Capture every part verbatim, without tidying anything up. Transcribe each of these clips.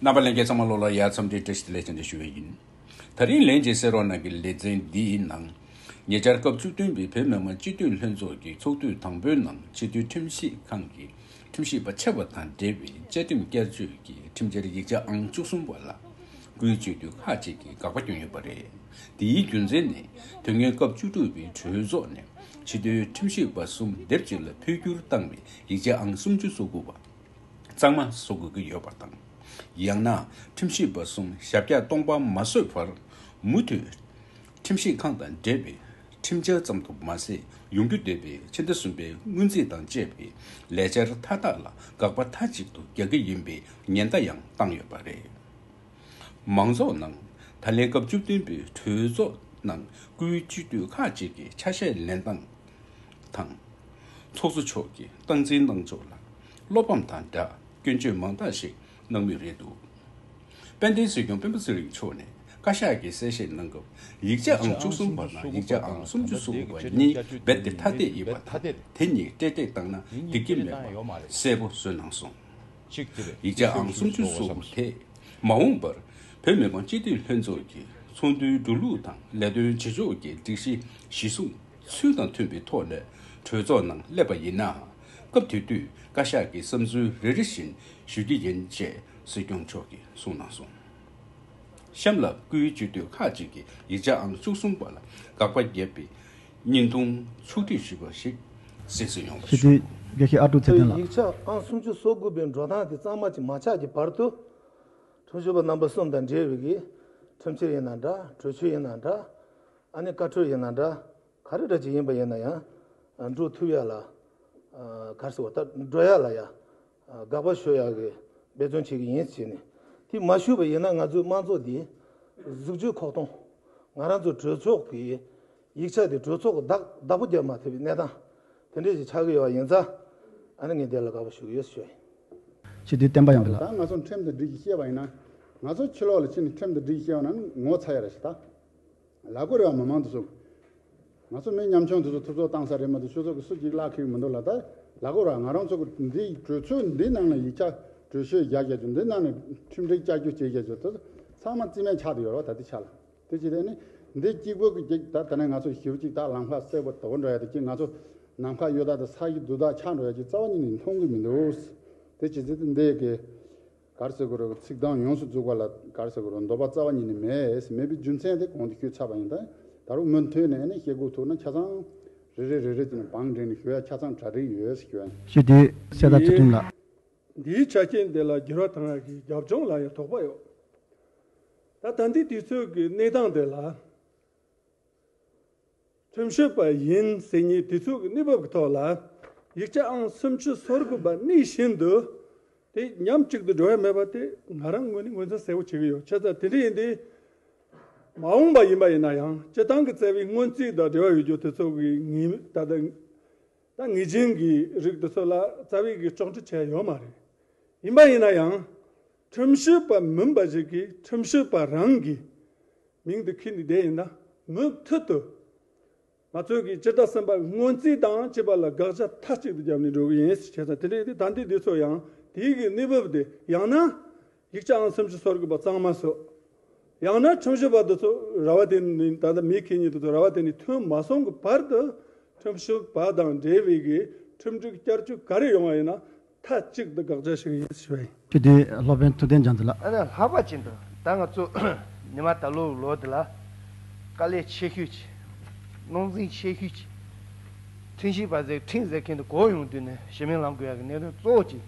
རྣམ་པ་ལྷན་རྒྱས་ཚང་མ་ལོ་ལ་ཡ་འཚམས་འདྲི་བཀྲ་ཤིས་བདེ་ལེགས་བྱང་བརྩེ་ཞུ་བ་ཡིན། ད་རིང་ལན་གཅིག་གསན་རོགས་གནང་གི་ལེ་ཚན་འདིའི་ནང་། ཉེ་ཆར་སྐབས་བཅུ་བདུན་པའི་བོད་མི་མང་སྤྱི་འཐུས་ལྷན་ཚོགས་ཀྱི་ཚོགས་དུས་དང་པོའི་ནང་སྤྱི་འཐུས་ཁྲིམས་ཞིབ་ཁང་གི་ཁྲིམས་ཞིབ་པ་ཆེ་བ་དང་འབྲེལ་བའི་བཅའ་ཁྲིམས་བསྐྱར་བཅོས་ཀྱི་ཁྲིམས་འཆར་ཡིག་ཆ་ཨང་བཅུ་གསུམ་པ་ལ། སྐུའི་སྤྱི་འཐུས་ཁག་ཅིག་གིས་དགག་པ་བསྐྱོན་ཡོད་པ་རེད། དེའི་རྒྱུ་མཚན་ནི། དེ་སྔོན་སྐབས་བཅུ་དྲུག་པའི་གྲོས་ཚོགས་ནས་སྤྱི་འཐུས་ཁྲིམས་ཞིབ་པ་གསུམ་སྡེབ་གཅིག་ལ་འཕོ་འགྱུར་བཏང་བའི་ཡིག་ཆ་ཨང་སུམ་ཅུ་སོ་དགུ་པ། གཙང་མ་བཟོ་དགོས་ཀྱི་ཡོད་པ་དང་། ཡང་ན་ཁྲིམས་ཞིབ་པ་གསུམ་ཞབས་བཀྱག་སྟོང་པ་མ་བཟོས་བར་མུ་མཐུད་ཁྲིམས་ཞིབ་ཁང་དང་འབྲེལ་བའི་ཁྲིམས་འཆར་ཙམ་དུ་མ་ཟད། ཡོང་རྒྱུ་འདོད་པའི་ཕྱི་ཟླ་གསུམ་པའི་སྔོན་རྩིས་དང་བཅས་པའི་ལས་འཆར་མཐའ་དག་ལ་དགག་པ་མཐའ་གཅིག་ཏུ་རྒྱག་གི་ཡིན་པའི་ཉེན་བརྡ་ཡང་བཏང་ཡོད་པ་རེད། མང་ཚོགས་ནང་ད་ལན་སྐབས་བཅུ་བདུན་པའི་གྲོས་ཚོགས་ནང་སྐུའི་སྤྱི་འཐུས་ཁག་ཅིག་གི་ཆ་ཤས་ལེན་སྟངས་དང་། ཚོགས་གཙོ་མཆོག་གིས་སྟངས་འཛིན་གནང་ཕྱོགས་ལ་བློ་ཕམ་དང་སྦྲགས་སྐྱོན་བརྗོད་མང་དག་ཞིག་གནང་མུས་རེད་འདུག་དཔལ་ལྡན་སྲིད་སྐྱོང་སྤེན་པ་ཚེ་རིང་མཆོག་ནས་བཀའ་ཤག་གིས་གསལ་བཤད་གནང་སྐབས། ཡིག་ཆ་ཨང་བཅུ་གསུམ་པ་དང་ཡིག་ཆ་ཨང་སུམ་ཅུ་སོ་དགུ་པ་གཉིས་རྦད་དེ་ཐ་དད་ཡིན་པ་དང་། དེ་གཉིས་འཕྲེད་འཕྲེད་བཏང་ན་འགྲིག་གི་མེད་པ་གསལ་པོ་བཟོས་གནང་སོང་། ཡིག་ཆ་ཨང་སུམ་ཅུ་སོ་དགུ་དེས་མ་འོངས་པར་བོད་མི་མང་སྤྱི་འཐུས་ལྷན་ཚོགས་ཀྱི་ཚོགས་འདུའི་འགྲོ་ལུགས་དང་ལས་དོན་བྱེད་ཕྱོགས་ཀྱི་སྒྲིག་གཞི་གཞིར་བཟུང་ཚུལ་དང་མཐུན་པའི་ཐོག་ནས་གྲོས་ཚོགས་ནང་སླེབས་པ་ཡིན་ན། སྐབས་དེ་དུས་བཀའ་ཤག་གི་བསམ་ཚུལ་རེ་རེ་བཞིན་ཞུ་རྒྱུ་ཡིན་ཅེས་སྲིད་སྐྱོང་མཆོག་གིས་གསུངས་གནང་སོང་། གཤམ་ལ་སྐུའི་སྤྱི་འཐུས་ཁག་ཅིག་གིས་ཡིག་ཆ་ཨང་བཅུ་གསུམ་པ་ལ་དགག་པ་བརྒྱབ་པའི་བརྙན་ཐུང་ཕྱོགས་སྒྲིག་ཞུས་པ་ཞིག་གསན་གཟིགས་ཡོང་བ་ཞུ། དགེ་བཤེས་ཨ་ཀྲུག་ཚེ་བརྟན་ལགས། ཡིག་ཆ་ཨང་སུམ་ཅུ་སོ་དགུ་པའི་འགྲོ་སྟངས་དེ་གཙང་མ་ཅིག་མ་ཆགས་ཀྱི་བར་དུ། ཁྲིམས་ཞིབ་པ་རྣམ་པ་གསུམ་དང་འབྲེལ་བའི་གི་ཁྲིམས་འཆར་ཡིན་ན་འདྲ། གྲོས་ཆོད་ཡིན་ན་འདྲ། ཨ་ནི་བཀའ་འཁྲོལ་ཡིན་ན་འདྲ། ག་རེ་འདྲ་ཅིག་ཡིན་པ་ཡིན་ན་ཡང་འགྲོ་ཐུབ་ཡ་ལ། ག་རེ་ཟེར་བ་ད་འགྲོ་ཡ་ལ་ཡ། དགག་པ་ཞུ་ཡག་གི་འབད་བརྩོན་བྱེད་ཀྱི་ཡིན་ཟེར་ནས། དེ་མ་ཞུས་པ་ཡིན་ན་ང་ཚོའི་དམངས་གཙོ་འདི་གཟུགས་བརྗིད་ཁོག་སྟོང་། ང་རང་ཚོ་གྲོས་ཚོགས་ཀྱི་ཡིག་ཆ་དེ་གྲོས་ཚོགས་ཀྱི་བདག་བདག་པོ་རྒྱབ་མ་ཐུབ་པའི་གནས་སྟངས་དེ་འདྲས་ཞིག་ཆགས་ཀྱི་ཡོད་པ་ཡིན་ཙང་། ཨ་ནི་ངས་འདི་ལ་དགག་པ་ཞུ་གི་ཡོད་ཞུ་ཡ་ཡིན། སྤྱི་འཐུས་བསྟན་པ་ཡངས་པ་ལགས། ད་ང་ཚོ་ཁྲིམས་དང་སྒྲིག་གཞི་བཤད་པ་ཡིན་ན། ང་ཚོ་ཕྱི་ལོགས་ལ་ཕྱིན་ནས་ཁྲིམས་དང་སྒྲིག་གཞི་བཤད་པ་ན་ངོ་ཚ་ཡ་ར་ཞིག་ད། ལབ་དགོས་རེད་བ། མི་མང་དེ་ཚོ། ང་ཚོ་མི་ཉམ་ཆུང་དེ་ཚོ་ཐུབ་ཚོད་བཏང་ས་རེད་མ་གཏོགས་ཆུ་ཚོད་ཀྱི་སུ་གཅིག་བརླག་ཁེག་མི་འདུག་ལ། ད་ལབ་དགོས་རེད་བ། ང་རང་ཚོ་གི་འདི་གྲོས་ཚོགས་འདི་ནང་ལ་ཡིག་ཆ་གྲོས་ཆོད་བཞག་བཞག་རྒྱུ་འདི་ནང་ནས་ཁྲིམས་སྒྲིག་བསྐྱར་བཅོས་བྱེད་བཞག་རྒྱུ་དེ་ཚོ་ཚང་མ་རྩིས་མེད་ཆགས་བསྡད་ཡོད་རེད་བ། ད་ལྟའི་ཆ་ལ། དེ་བྱས་ཏེ་ནི་འདི་གཅིག་པོ་གི་གཅིག་ད་ད་ནས་ང་ཚོ་ཞེ་པོ་གཅིག་ད་ལམ་ཁ་སེར་པོ་དོ་པོ་འགྲོ་ཡ་དེ་གཅིག་ང་ཚོ་ནམ་མཁའ་གཡོ་ཟླ་དང་ས་གཞི་རྡུལ་དག་ཆགས་འགྲོ་ཡ་གཅིག་རྩ་བ་ཉིད་ནས་མཐོང་གི་མི་འདུག་དེ་བྱས་ཙང་འདི་གི་ག་རེ་ཟེར་དགོས་རེད། ཚིག་གདངས་ཡོངས་སུ་རྫོགས་པ་ལ་ག་རེ་ཟེར་དགོས་རེད། འདོད་པ་རྩ་བ་ཉིད་ནས་མེད། མེད་པའི་རྒྱུ་མཚན་དེ་གོང་དུ་ཞུས་ཚར་བ་ཡིན། ད་ད་རུང་མུ་མཐུད་ནས་ནི་བཤད་དགོས་ཐུག་ན་ཆ་ཚང་རེ་རེ་རེ་རེ་བྱས་ནས་བང་བསྒྲིགས་ནས་ཞུ་ཡ་ཆ་ཚང་གྲ་སྒྲིག་ཡོད་ཟེར་ཞུ་ཡ་ཡིན། ཞུ་དེ་གསལ་ཐག་ཚུལ་ཁྲིམས་ལགས། འདིའི་ཆ་རྐྱེན་དེ་ལ་འགྱུར་བ་བཏང་ཡག་གི་རྒྱབ་ལྗོངས་ལ་ཡང་དོགས་པ་ཡོད། ད་ད་ལྟའི་དུས་ཚོད་ཀྱི་གནས་སྟངས་དེ་ལ། ཁྲིམས་ཞིབ་པ་ཡིན་ཟེར་མཁན་དེ་ཚོ་གི་གནས་བབ་ཀྱི་ཐོག་ལ་ཡིག་ཆ་ཨང་སུམ་ཅུ་སོ་དགུ་པ་གནས་བཞིན་དུ་དེ་མཉམ་གཅིག་ཏུ་འགྲོ་ཡ་མེད་པ་དེ་ང་རང་ངོས་ནས་ངོས་འཛིན་གསལ་པོ་བྱེད་ཀྱི་ཡོད། བྱས་ཙང་དེ་འདྲ་ཡིན་དུས་མ་འོངས་པ་ཡིན་པ་ཡིན་ན་ཡང་སྤྱི་བཏང་གི་རྩ་བའི་སྔོན་རྩིས་དང་འབྲེལ་བ་ཡོད་རྒྱུ་དེ་ཚོ་གི་ངེས་ད་ལྟ་ད་ངེས་ཅན་གྱི་རིགས་དེ་ཚོ་ལ་རྩ་བའི་གི་གཅོག་འཕྲི་བྱས་ཡོད་མ་རེད། ཡིན་པ་ཡིན་ན་ཡང་། ཁྲིམས་ཞིབ་པ་མིན་པ་ཞིག་གིས་ཁྲིམས་ཞིབ་པ་རང་གི་མིང་དུ་ཁྱེར་ནས་བསྡད་ཡིན་ན། མུ་མཐུད་དུ་ང་ཚོས་ཀྱི་སྤྱི་ཟླ་གསུམ་པ་སྔོན་རྩིས་དང་བཅས་པ་ལ་དགག་བྱ་མཐའ་གཅིག་ཏུ་བརྒྱབ་ནས་འགྲོ་གི་ཡིན་ཞེས་བྱས་ཙང་། དེ་འདྲ་ཡིན་དུས་ད་ལྟའི་དུས་ཚོད་ཡང་དེའི་གི་གནས་བབ་དེ་ཡང་ན། ཡིག་ཆ་ཨང་སུམ་ཅུ་སོ་དགུ་པ་གཙང་མ་བཟོ། ཡང་ན་ཁྲིམས་ཞིབ་པ་དེ་ཚོ་ར་བ་དེ་ནས་ད་ལྟ་མི་ཁེ་ཉིན་དེ་ཚོ་ར་བ་དེ་ནས་ཐོན་མ་སོང་གི་བར་དུ་ཁྲིམས་ཞིབ་པ་དང་འབྲེལ་བའི་གི་ཁྲིམས་སྒྲིག་བསྐྱར་བཅོས་ག་རེ་ཡོང་བ་ཡིན་ན་མཐའ་གཅིག་ཏུ་དགག་བྱ་ཞུ་གི་ཡིན་ཞུ་བ་ཡིན། དེ་དུས་སློབ་དཔོན་ཐུབ་བསྟན་རྒྱ་མཚོ་ལགས། ཨ་ནི་ལྷག་པ་ཅན་དུ་ད་ང་ཚོ་ཉི་མ་ད་ལོ་ལོ་འདི་ལ་དཀའ་ལས་ཆེ་ཤོས་ཀྱི་རླུང་འཛིན་ཆེ་ཤོས་ཀྱི་ཁྲིམས་ཞིབ་པ་ཟེར་ཁྲིམས་ཟེར་མཁན་དེ་གོ་ཡོང་དུས་ནས་ཞི་མོལ་ལངས་དགོས་ཡག་གི་གནད་དོན་གཙོ་བོ་གཅིག་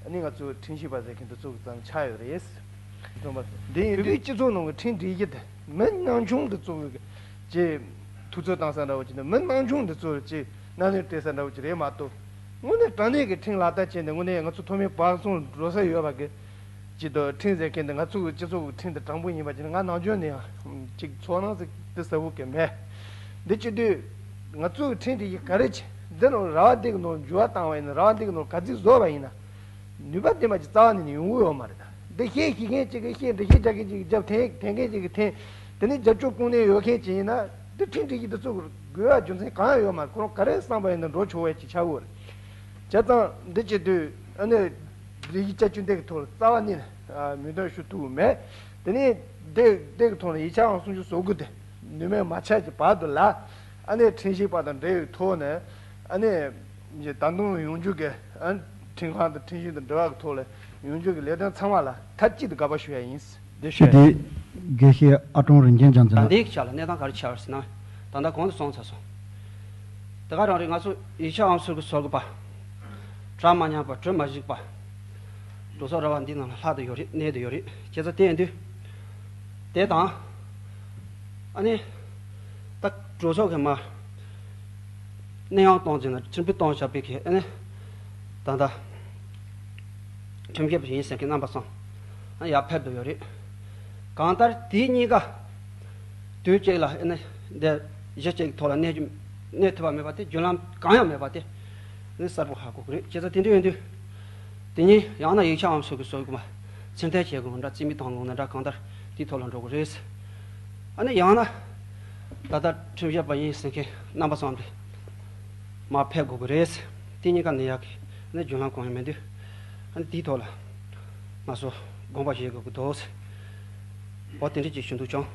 ཨ་ནི་ང་ཚོ་ཁྲིམས་ཞིབ་པ་ཟེར་མཁན་དེ་ཚོ་གི་ཙམ་ཆགས་ཡོད་རེད། འདི་ཡིན་དུས་སྤྱི་ཚོགས་ནང་གི་ཁྲིམས་སྒྲིག་གཞི་དེ་མི་ཉམ་ཆུང་དེ་ཚོ་གི་ཅེས་ཐུགས་ཚོད་བཏང་ས་འདྲ་བོ་ཅིག་དང་མི་ཉམ་ཆུང་དེ་ཚོ་ལ་ཅེས་སྣ་ནས་སྤྲད་ས་འདྲ་བོ་ཅིག་རེད་མ་གཏོགས། དངོས་གནས་དྲང་གནས་ཀྱི་ཁྲིམས་ལག་བསྟར་བྱས་ནས་དངོས་གནས་ང་ཚོ་མཐོ་དམན་བག་སོང་འགྲོ་ས་ཡོད་པ་གི་ཅིག་དང་ཁྲིམས་ཟེར་མཁན་དེ་ང་ཚོ་གི་སྤྱི་ཚོགས་ཀྱི་ཁྲིམས་དེ་དྲང་པོ་ཡིན་པ་ཅིག་ནི་ང་ནམ་རྒྱུན་ནས་ཡང་ཅིག་ཚོར་སྣང་ཟིག་དེ་ཟབ་པོ་གི་མེད། འདི་བྱེད་དུས་ང་ཚོ་གི་ཁྲིམས་དེ་ཡི་ག་རེ་བྱེད་འདི་ནང་ར་བ་འདི་གི་ནང་འགྱུར་བ་བཏང་བ་ཡིན་ན་ར་བ་འདི་གི་ནང་ག་ཚིག་བཟོ་བ་ཡིན་ན། ནུས་པ་ལྡན་པ་ཅིག་རྩ་བ་ནས་ནས་ཡོང་གི་ཡོད་མ་རེད་ད། འདི་བཤད་ཤེས་མཁན་ཅིག་གིས་བཤད། འདི་བཤད་རྒྱག་མཁན་ཅིག་གིས་རྒྱབ། འཐེན་འཐེན་མཁན་ཅིག་གིས་འཐེན། དེ་ནས་རྒྱབ་སྐྱོར་དཔུང་སྣེ་ཡོད་མཁན་ཅིག་ཡིན་ན་འདི་ཁྲིམས་སྒྲིག་གཞི་འདི་ཚོ་དགོས་པ་རྒྱུ་མཚན་གང་ཡང་ཡོད་མ་རེད། ཁོ་རང་ག་རེ་བསམ་པ་ཡིན་ན་འགྲོ་ཆོག་པ་ཅིག་ཆགས་ཀྱི་ཡོད་རེད། བྱས་ཙང་འདི་བྱེད་དུས་ཨ་ནི་སྒྲིག་གཞི་བཅའ་ཁྲིམས་འདི་གི་ཐོག་ལ་རྩ་བ་ནས་ ཨ་མི་འདོན་ཞུ་ཐུབ་མེད། དེ་ནས་དེ་དེ་གི་ཐོག་ནས་ཡིག་ཆ་ཨང་སུམ་ཅུ་སོ་དགུ་དེ་ནུས་མེད་མ་ཆགས་ཀྱི་བར་དུ་ལ་ཨ་ནི་ཁྲིམས་ཞིབ་པ་དང་འབྲེལ་བའི་ཐོག་ནས་ཨ་ནི་ད་དུང་ཡོང་རྒྱུ་གི་ཨ་ཁྲིམས་ཁང་དང་ཁྲིམས་ཞིབ་དང་འབྲེལ་བ་གི་ཐོག་ལ་ཡོང་རྒྱུ་གི་ལས་དོན་ཚང་མ་ལ་མཐའ་གཅིག་ཏུ་དགག་པ་ཞུ་ཡ་ཡིན། དེ་ཞུས་ཏེ། དགེ་བཤེས་ཨ་ཀྲོང་རིན་ཆེན་རྒྱལ་མཚན་ད་ལགས། ལྟའི་ཆ་ལ་གནས་སྟངས་ག་རེ་ཆགས་ཡོད་ཟེར་ན། ད་ལྟ་གོང་དུ་གསུངས་ཚར་སོང་། དེ་ག་རང་རེད། ང་ཚོ་ཡིག་ཆ་ཨང་སོ་དགུ་སོ་དགུ་པ། གྲ་མ་ཉམས་པ་གྲོས་མ་ཞིག་པ། གྲོས་ཚོགས་ར་བ་འདི་ནང་ལ་ལྷག་ཏུ་ཡོད་རེད། གནས་ཏེ་ཡོད་རེད། བྱས་ཙང་དེ་ཡིན་དུས། དེ་དང་། ཨ་ནི། ད་གྲོས་ཚོགས་ཀྱི་མ། གནས་དབྱུང་གཏོང་བྱས་ན་ཁྲིམས་དཔོན་གཏོང་བྱ་བའི་གི་ཨ་ནི། ད་ལྟ། ཁྲིམས་ཞིབ་ཡིན་ཟེར་མཁན་རྣམ་པ་ཚོ། ཨ་ཡར་ཕེབས་འདུག་ཡོད་རེད། གང་ལྟར་དེ་གཉིས་ཀ། དུས་གཅིག་ལ་ཨ་ནི་འདི་གཞི་གཅིག་གི་ཐོག་ལ་གནས་རྒྱུ་གནས་ཐུབ་པ་མེད་པ་དེ་བརྒྱུད་ལམ་གང་ཡང་མེད་པ་དེ་ཨ་ནི་གསལ་པོ་ཧ་གོ་གི་རེད། བྱས་ཙང་དེ་འདྲ་ཡིན་དུས། དེ་ཉིད་ཡང་ན་ཡིག་ཆ་ཨང་སོ་དགུ་སོ་དགུ་མ་ཕྱིར་འཐེན་བྱེད་དགོས་འདྲ། རྩིས་མེད་བཏང་དགོས་ན་འདྲ། གང་ལྟར་དེའི་ཐོག་ལ་འགྲོ་གི་རེད། ཨ་ནི་ཡང་ན་ད་ལྟ་ཁྲིམས་ཞིབ་པ་ཡིན་ཟེར་མཁན་རྣམ་པ་ཚོ་འདི་མར་ཕེབས་དགོས་ཀྱི་རེད། དེ་གཉིས་ཀ་གནས་ཡག་གི་ཨ་ནི་བརྒྱུད་ལམ་གང་ཡང་མེད་དུས། ཨ་ནི་དེའི་ཐོག་ལ་ང་ཚོ་དགོངས་པ་བཞེས་དགོས་ཀྱི་འདུག་འོ་དེ་འདྲ་ཅིག་ཞུ་འདུག་ཀྱང་།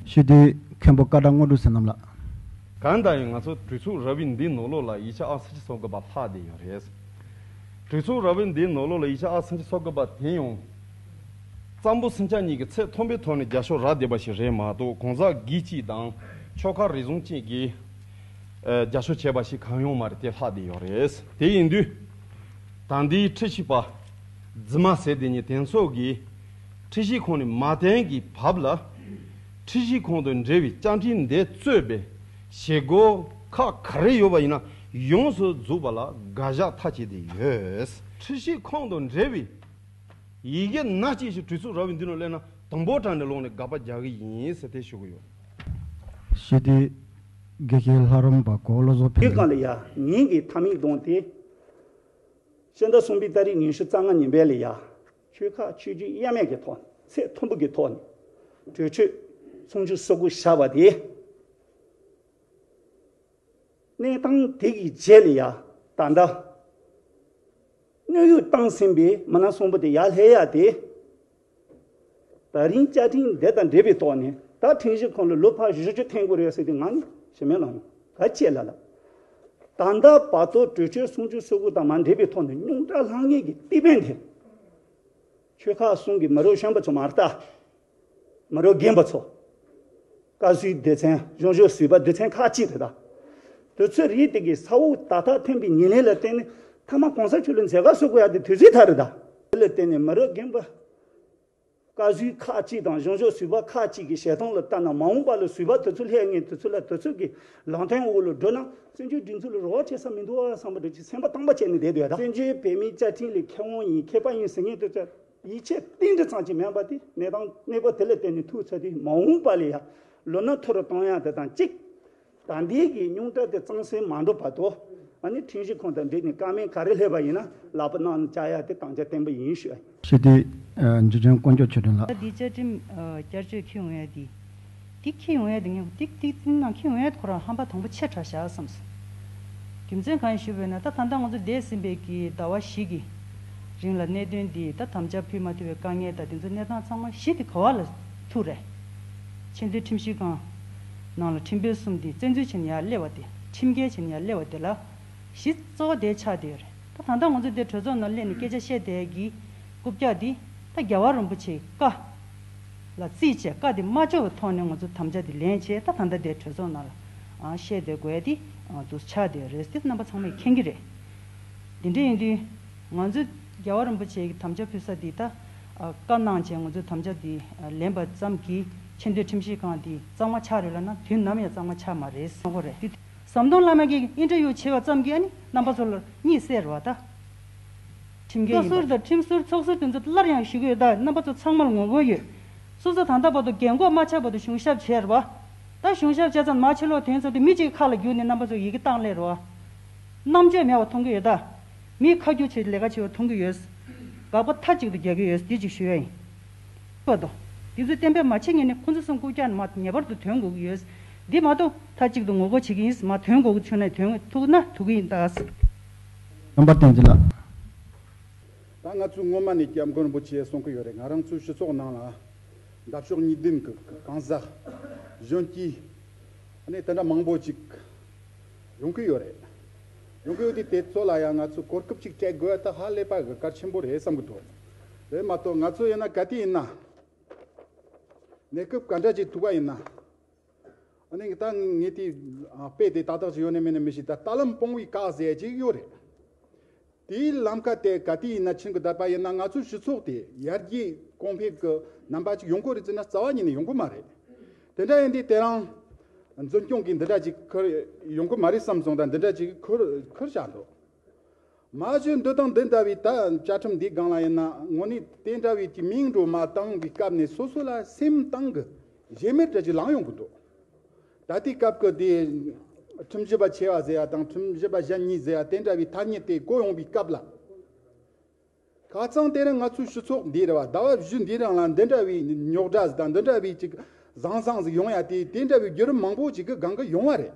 ཞུས་ཏེ། མཁན་པོ་ཀ་ཌ་དངོས་གྲུབ་བསོད་ནམས་ལགས། གང་ལྟར་ཡང་ང་ཚོ་གྲོས་ཚོགས་ར་བའི་འདིའི་ནང་ལོགས་ལ་ཡིག་ཆ་ཨང་སུམ་ཅུ་སོ་དགུ་པ་ལྷག་བསྡད་ཡོད་རེད། གྲོས་ཚོགས་ར་བའི་འདིའི་ནང་ལོགས་ལ་ཡིག་ཆ་ཨང་སུམ་ཅུ་སོ་དགུ་པ་དེ་ཡང་། གཙང་པོ་སེང་ལྕམ་གཉིས་ཀྱིས་ཚད་མཐོན་པོའི་ཐོག་ནས་རྒྱབ་སྐྱོར་རག་བསྡད་པ་ཞིག་རེད་མ་གཏོགས། གང་ཟག་སྒེར་གཅིག་དང་ཆོལ་ཁ་རེ་ཟུང་གཅིག་གིས་ཨ་རྒྱབ་སྐྱོར་བྱས་པ་ཞིག་གང་ཡང་མ་རེད། དེ་ལྷག་བསྡད་ཡོད་རེད། དེ་ཡིན་དུས། ད་ལྟའི་ཁྲིམས་ཞིབ་པ་རྫུན་མ་ཟེར་དེ་ཉིད་དེ་ཚོ་གིས་ཁྲིམས་ཞིབ་ཁང་ནས་མ་བསྟན་གྱི་བབ་ལ། ཁྲིམས་ཞིབ་ཁང་དང་འབྲེལ་བའི་བཅའ་ཁྲིམས་འདི་གཙོས་པའི་བྱེད་སྒོ་ཁག་ག་རེ་ཡོད་པ་ཡིན་ན་ཡོངས་སུ་རྫོགས་པ་ལ་དགག་བཞག་མཐའ་བྱས་ཏེ་ཡོད། ཁྲིམས་ཞིབ་ཁང་དང་འབྲེལ་བའི་ཡི་གེ་སྣ་གཅིག་ཞིག་གྲོས་ཚོགས་ར་བའི་མདུན་ལ་སླེབས་ན་དང་པོ་དྲ་འདྲ་ལོག་ནས་དགག་པ་རྒྱག་གི་ཡིན་ཟེར་དེ་ཞུ་གི་ཡོད། ཞུས་ཏེ། དགེ་བཤེས་ལྷ་རམས་པ་གོ་བློ་བཟང་ཕུན་དེ་གང་ལ་ཡ་ཉིན་གྱི་མཐའ་མིག་གདོང་དེ། ཕྱི་ཟླ་གསུམ་པའི་ཏ་རིག་ཉི་ཤུ་རྩ་ལྔ་ཉིན་པས་ལ་ཡ། ཆོལ་ཁ་ཆོས་བརྒྱུད་དབྱེར་མེད་ཀྱི་ཐོག་ཚད་མཐོན་པོ་གི་ཐོག་ནས་གྲོས་ཆོད་སུམ་ཅུ་སོ་དགུ་བཞག་པ་དེ། གནས་སྟངས་དེ་གི་རྗེས་ལ་ཡ་ད་ལྟ་གནོན་ཤུགས་བཏང་ཟིན་པའི་མི་སྣ་གསུམ་པོ་དེ་ཡར་སླེབས་ཡ་དེ། ད་རིང་བཅའ་ཁྲིམས་འདི་དང་འབྲེལ་བའི་ཐོག་ནས་ད་ཁྲིམས་ཞིབ་ཁང་ལ་ལོ་ཕར་བཞི་བཅུ་འཐེན་དགོས་རེད་ཟེར་ཏེ་ང་ནི་ཞུ་མེད་ལ་ཡོང་ག་ཅེ་ལ་ལ། ད་ལྟ་བར་དུ་གྲོས་ཆོད་སུམ་ཅུ་སོ་དགུ་དང་མ་འབྲེལ་བའི་ཐོག་ནས་རྙོག་དྲ་ལྷང་ངེས་ཀྱི་སྟེགས་བུ་དེ། ཆོལ་ཁ་གསུམ་གྱི་མི་རབས་གཞོན་པ་ཚོ་མ་རེད་ད། མི་རབས་རྒན་པ་ཚོ། བཀའ་ཟུར་སྡེ་ཚན་གཞུང་ཕྱོགས་ཟུར་པ་སྡེ་ཚན་ཁག་ཅིག་རེད་ད། དེ་ཚོས་རིགས་དེ་གའི་ས་འོག་ད་ལྟ་ཐོན་པའི་ཉེར་ལེན་ལ་བརྟེན་ནས་མཐའ་མ་གོང་ས་མཆོག་ལ་མཛད་དགའ་གསོལ་དགོས་ཡ་དེ་དུས་ཚོད་ད་རེད་ད། དེ་ལ་བརྟེན་ནས་མི་རབས་རྒན་པ། བཀའ་ཟུར་ཁག་ཅིག་དང་གཞུང་ཕྱོགས་ཟུར་པ་ཁག་ཅིག་གི་བཤད་སྟངས་ལ་ལྟ་ན་མ་འོངས་པ་ལ་ཟུར་པ་དེ་ཚོ་སླེབས་ངེས་དེ་ཚོ་ལ་དེ་ཚོ་གི་ལམ་སྟོན་འོག་ལ་འགྲོ་ན་བཙན་བྱོལ་སྒྲིག་འཛུགས་ལ་རོགས་བྱེད་ས་མི་འདུག་བསམ་པ་འདྲ་ཅིག་སེམས་པ་དྭངས་པ་བྱས་ནས་བསྡད་འདུག་ཡ་ད། བཙན་བྱོལ་བོད་མིའི་བཅའ་ཁྲིམས་ལ་མཁས་དབང་ཡིན་མཁས་པ་ཡིན་ཟེར་མཁན་དེ་ཚོ། ཡིད་ཆེས་གཏིང་འདྲ་ཙམ་ཅིག་མེད་པ་དེ་གནས་སྟངས་གནས་བབ་དེ་ལ་བརྟེན་ནས་ཐུག་ཚར་དུས་མ་འོངས་པ་ལ་ཡང་ལོ་ན་མཐོ་རུ་གཏོང་ཡ་དེ་དང་གཅིག་ད་ལྟའི་གི་རྙོག་དྲ་དེ་གཙང་སེལ་མ་འགྲོ་བར་དུ་ཨ་ནི་ཁྲིམས་ཞིབ་ཁང་དང་འབྲེལ་ནས་བཀའ་མོལ་ག་རེ་སླེབས་པ་ཡིན་ན་ལག་པ་གནང་ནས་བཅར་ཡ་དེ་དམ་བཅའ་བརྟན་པོ་ཡིན་ཞུ། ཞུས་ཏེ། འཇུ་ཆེན་དཀོན་མཆོག་ཆོས་སྒྲོན་ལགས། ད་འདི་བཅའ་ཁྲིམས་བསྐྱར་བཅོས་འཁྱེར་འོང་ཡ་འདི། འདི་འཁྱེར་ཡོང་ཡས་དེ་ངས་འདི་འདི་འདི་ནང་འཁྱེར་ཡོང་ཡས་ཁོ་རང་ཧམ་པ་དང་པོ་ཆེ་དྲགས་བཞག་བསམ་སོང་། རྒྱུ་མཚན་གང་ཡིན་ཞུས་པ་ཡིན་ན་ད་ད་ལྟ་ང་ཚོ་འདས་ཟིན་པའི་གི་ཟླ་བ་བཞི་གི་རིང་ལ་གནད་དོན་འདི་ད་དམ་བཅའ་ཕུལ་མ་ཐུབ་པའི་དཀའ་ངལ་དང་དེ་ཚོ་གནས་སྟངས་ཚང་མ་གཞི་དེ་ག་བ་ལ་ཐུག་རེད། ཆེས་མཐོའི་ཁྲིམས་ཞིབ་ཁང་ནང་ལ་ཁྲིམས་དཔོན་གསུམ་དེ་བཙན་འཛུལ་བྱས་ནས་ཡར་སླེབས་པ་དེ་ཁྲིམས་འགལ་བྱས་ནས་ཡར་སླེབས་པ་དེ་ལ། གཞི་གཙོ་བོ་དེ་ཆགས་བསྡད་ཡོད་རེད། ད་ད་ལྟ་ང་ཚོ་འདིར་གྲོས་ཚོགས་ནང་སླེབས་ནས་སྐད་ཆ་བཤད་བསྡད་ཀྱི་རྐུབ་བཀྱག་འདི་ད་རྒྱལ་བ་རིན་པོ་ཆེའི་བཀའ་ལ་རྩིས་བྱས་བཀའ་འདི་མ་ལྕོགས་པའི་ཐོག་ནས་ང་ཚོ་དམ་བཅའ་འདི་ལེན་བྱས་ད་ད་ལྟ་འདིར་གྲོས་ཚོགས་ནང་ལ་ཨ་བཤད་བསྡད་དགོས་ཡ་འདི་ཨ་འདུག་ཆགས་བསྡད་ཡོད་རེད། འདི་རྣམ་པ་ཚང་མས་མཁྱེན་གྱི་རེད། འདི་འདྲ་ཡིན་དུས་ང་ཚོ་རྒྱལ་བ་རིན་པོ་ཆེ་གི་དམ་བཅའ་ཕུལ་ས་འདི་ད་ཨ་བཀའ་གནང་བྱས་ང་ཚོ་དམ་བཅའ་འདི་ཨ་ལེན་པ་ཙམ་གྱིས་ཆེས་མཐོའི་ཁྲིམས་ཞིབ་ཁང་འདི་གཙང་མ་ཆགས་རེད་ལབ་ན་དུས་ནམ་ཡང་གཙང་མ་ཆགས་མ་རེད་གསུང་གི་རེད། ཟམ་གདོང་བླ་མ་གིས་ཨིན་ཊར་བིའུ་བྱས་པ་ཙམ་གྱིས་ཨ་ནི་རྣམ་པ་ཚོ་ལ་གཉིད་སད་རེད་བ་ད། ཁྲིམས་འགལ་ཡིན་པ། སོ་ཟུར་དང་ཁྲིམས་ཟུར་ཚོགས་ཟུར་དེ་ཚོ་སླར་ཡང་ཞུ་གི་ཡོད་ད། རྣམ་པ་ཚོ་ཚང་མར་ངོ་རྒོལ་ཡོད། སོ་སོ་ད་ལྟ་བར་དུ་རྒན་གོག་མ་ཆགས་བར་དུ་གཞུང་ཞབས་བྱས་རེད་བ། ད་གཞུང་ཞབས་བྱས་ཙང་མ་ཕྱི་ལོགས་དོན་ཚོགས་དེ་མི་གཅིག་ཁ་ལ་བརྒྱུགས་ནས་རྣམ་པ་ཚོ་ཡི་གེ་བཏང་སླེབས་རེད་བ། རྣམ་དཔྱོད་མེད་པ་མཐོང་གི་ཡོད་ད། མི་ཁ་རྒྱུག་བྱེད་ལས་ཀ་བྱེད་པ་མཐོང་གི་ཡོད། དགག་པ་མཐའ་གཅིག་ཏུ་རྒྱག་གི་ཡོད་འདི་གཅིག་ཞུ་ཡ་ཡིན། བར་དུ། དེ་ཚོའི་གཏན་འབེབས་མ་བྱེད་ངེས་ནས་ཁོང་ཚོ་གསུམ་རྐུབ་བཀྱག་ནས་མར་ངེས་པར་དུ་ཐོན་དགོས་ཀྱི་ཡོད། འདི་མ་གཏོགས་མཐའ་གཅིག་ཏུ་ངོ་རྒོལ་བྱེད་ཀྱི་ཡིན་མ་ཐོན་དགོས་ཀྱི་བྱུང་ན་ཐོན་ཐུབ་ན་ཐུབ་ཀྱི་ཡིན་ད། རྣམ་པ་བསྟན་འཛིན་ལགས། ད་ང་ཚོས་སྔོན་མ་ནས་སྐྱབས་མགོན་རིན་པོ་ཆེས་གསུང་གི་ཡོད་རེད། ང་རང་ཚོའི་སྤྱི་ཚོགས་ནང་ལ་འདབ་གཤོག་གཉིས་ལྡན་གྱི་གང་ཟག་གཞོན་སྐྱེས་ཨ་ནི་དེ་འདྲ་མང་པོ་ཅིག་ཡོང་གི་ཡོད་རེད། ཡོང་གི་ཡོད་དུས་དེ་ཚོ་ལ་ཡང་ང་ཚོས་གོ་སྐབས་ཅིག་སྤྲད་དགོས་ད་ཧ་ལས་པ་གལ་ཆེན་པོ་རེད་བསམ་གྱི་འདུག་རེད་མ་གཏོགས་ང་ཚོ་ཡིན་ན་ག་དུས་ཡིན་ན་གནས་སྐབས་ག་འདྲ་ཅིག་ཐུག་པ་ཡིན་ན། ཨ་ནི་ད་ངས་དེ་དཔེ་དེ་ཏག་ཏག་ཅིག་ཡོད་ནི་མེད་ནི་མི་ཤེས། ད་ལྟ་ལམ་སྤོང་བའི་བཀག་ཟེར་ཅིག་ཡོད་རེད། དེའི་ལམ་ཁ་དེ་ག་དུས་ཡིན་ན་ཕྱིན་གི་བསྡད་པ་ཡིན་ན་ང་ཚོའི་སྤྱི་ཚོགས་དེ་ཡར་རྒྱས་གོང་འཕེལ་གྱི་རྣམ་པ་ཅིག་ཡོང་གི་རེད་ཟེར་ན་རྩ་བ་ཉིད་ནས་ཡོང་གི་མ་རེད། དེ་འདྲ་ཡིན་དུས་དེ་རིང་འཛིན་སྐྱོང་གིས་འདི་འདྲ་ཅིག་ཁུར་ཡོང་གི་མ་རེད་བསམ་སོང་། ད་འདི་འདྲ་ཅིག་ཁུར་ཁུར་བཞག་འདུག་མ་གཞི་འདི་དང་འདི་འདྲ་བའི་ད་བཅའ་ཁྲིམས་འདིའི་སྒང་ལ་ཡིན་ན་དངོས་གནས་དེ་འདྲ་བའི་གི་མིང་འགྲོ་མ་བཏང་བའི་སྐབས་ནས་སོ་སོ་ལ་སེམས་གཏིང་གི་ཞེ་མེར་འདྲ་ཅིག་ལངས་ཡོང་གི་འདུག་ད་ལྟའི་སྐབས་ཀྱི་དེ་ཁྲིམས་ཞིབ་པ་ཆེ་བ་ཟེར་ཡ་དང་ཁྲིམས་ཞིབ་པ་གཞན་གཉིས་ཟེར་ཡ་དེ་འདྲ་བའི་ཐ་སྙད་དེ་གོ་ཡོང་བའི་སྐབས་ལ། ཁ་རྩང་དེ་རིང་ང་ཚོའི་སྤྱི་ཚོགས་འདི་རེད་བ། ཟླ་བ་བཞི་འདིའི་རིང་ལ་འདི་འདྲ་བའི་རྙོག་དྲ་ཟིག་དང་འདི་འདྲ་བའི་ཅིག་ཟང་ཟང་ཟིག་ཡོང་ཡ་དེ་དེ་འདྲ་བའི་བརྒྱུད་རིམ་མང་པོ་ཅིག་གི་སྒང་གི་ཡོང་བ་རེད།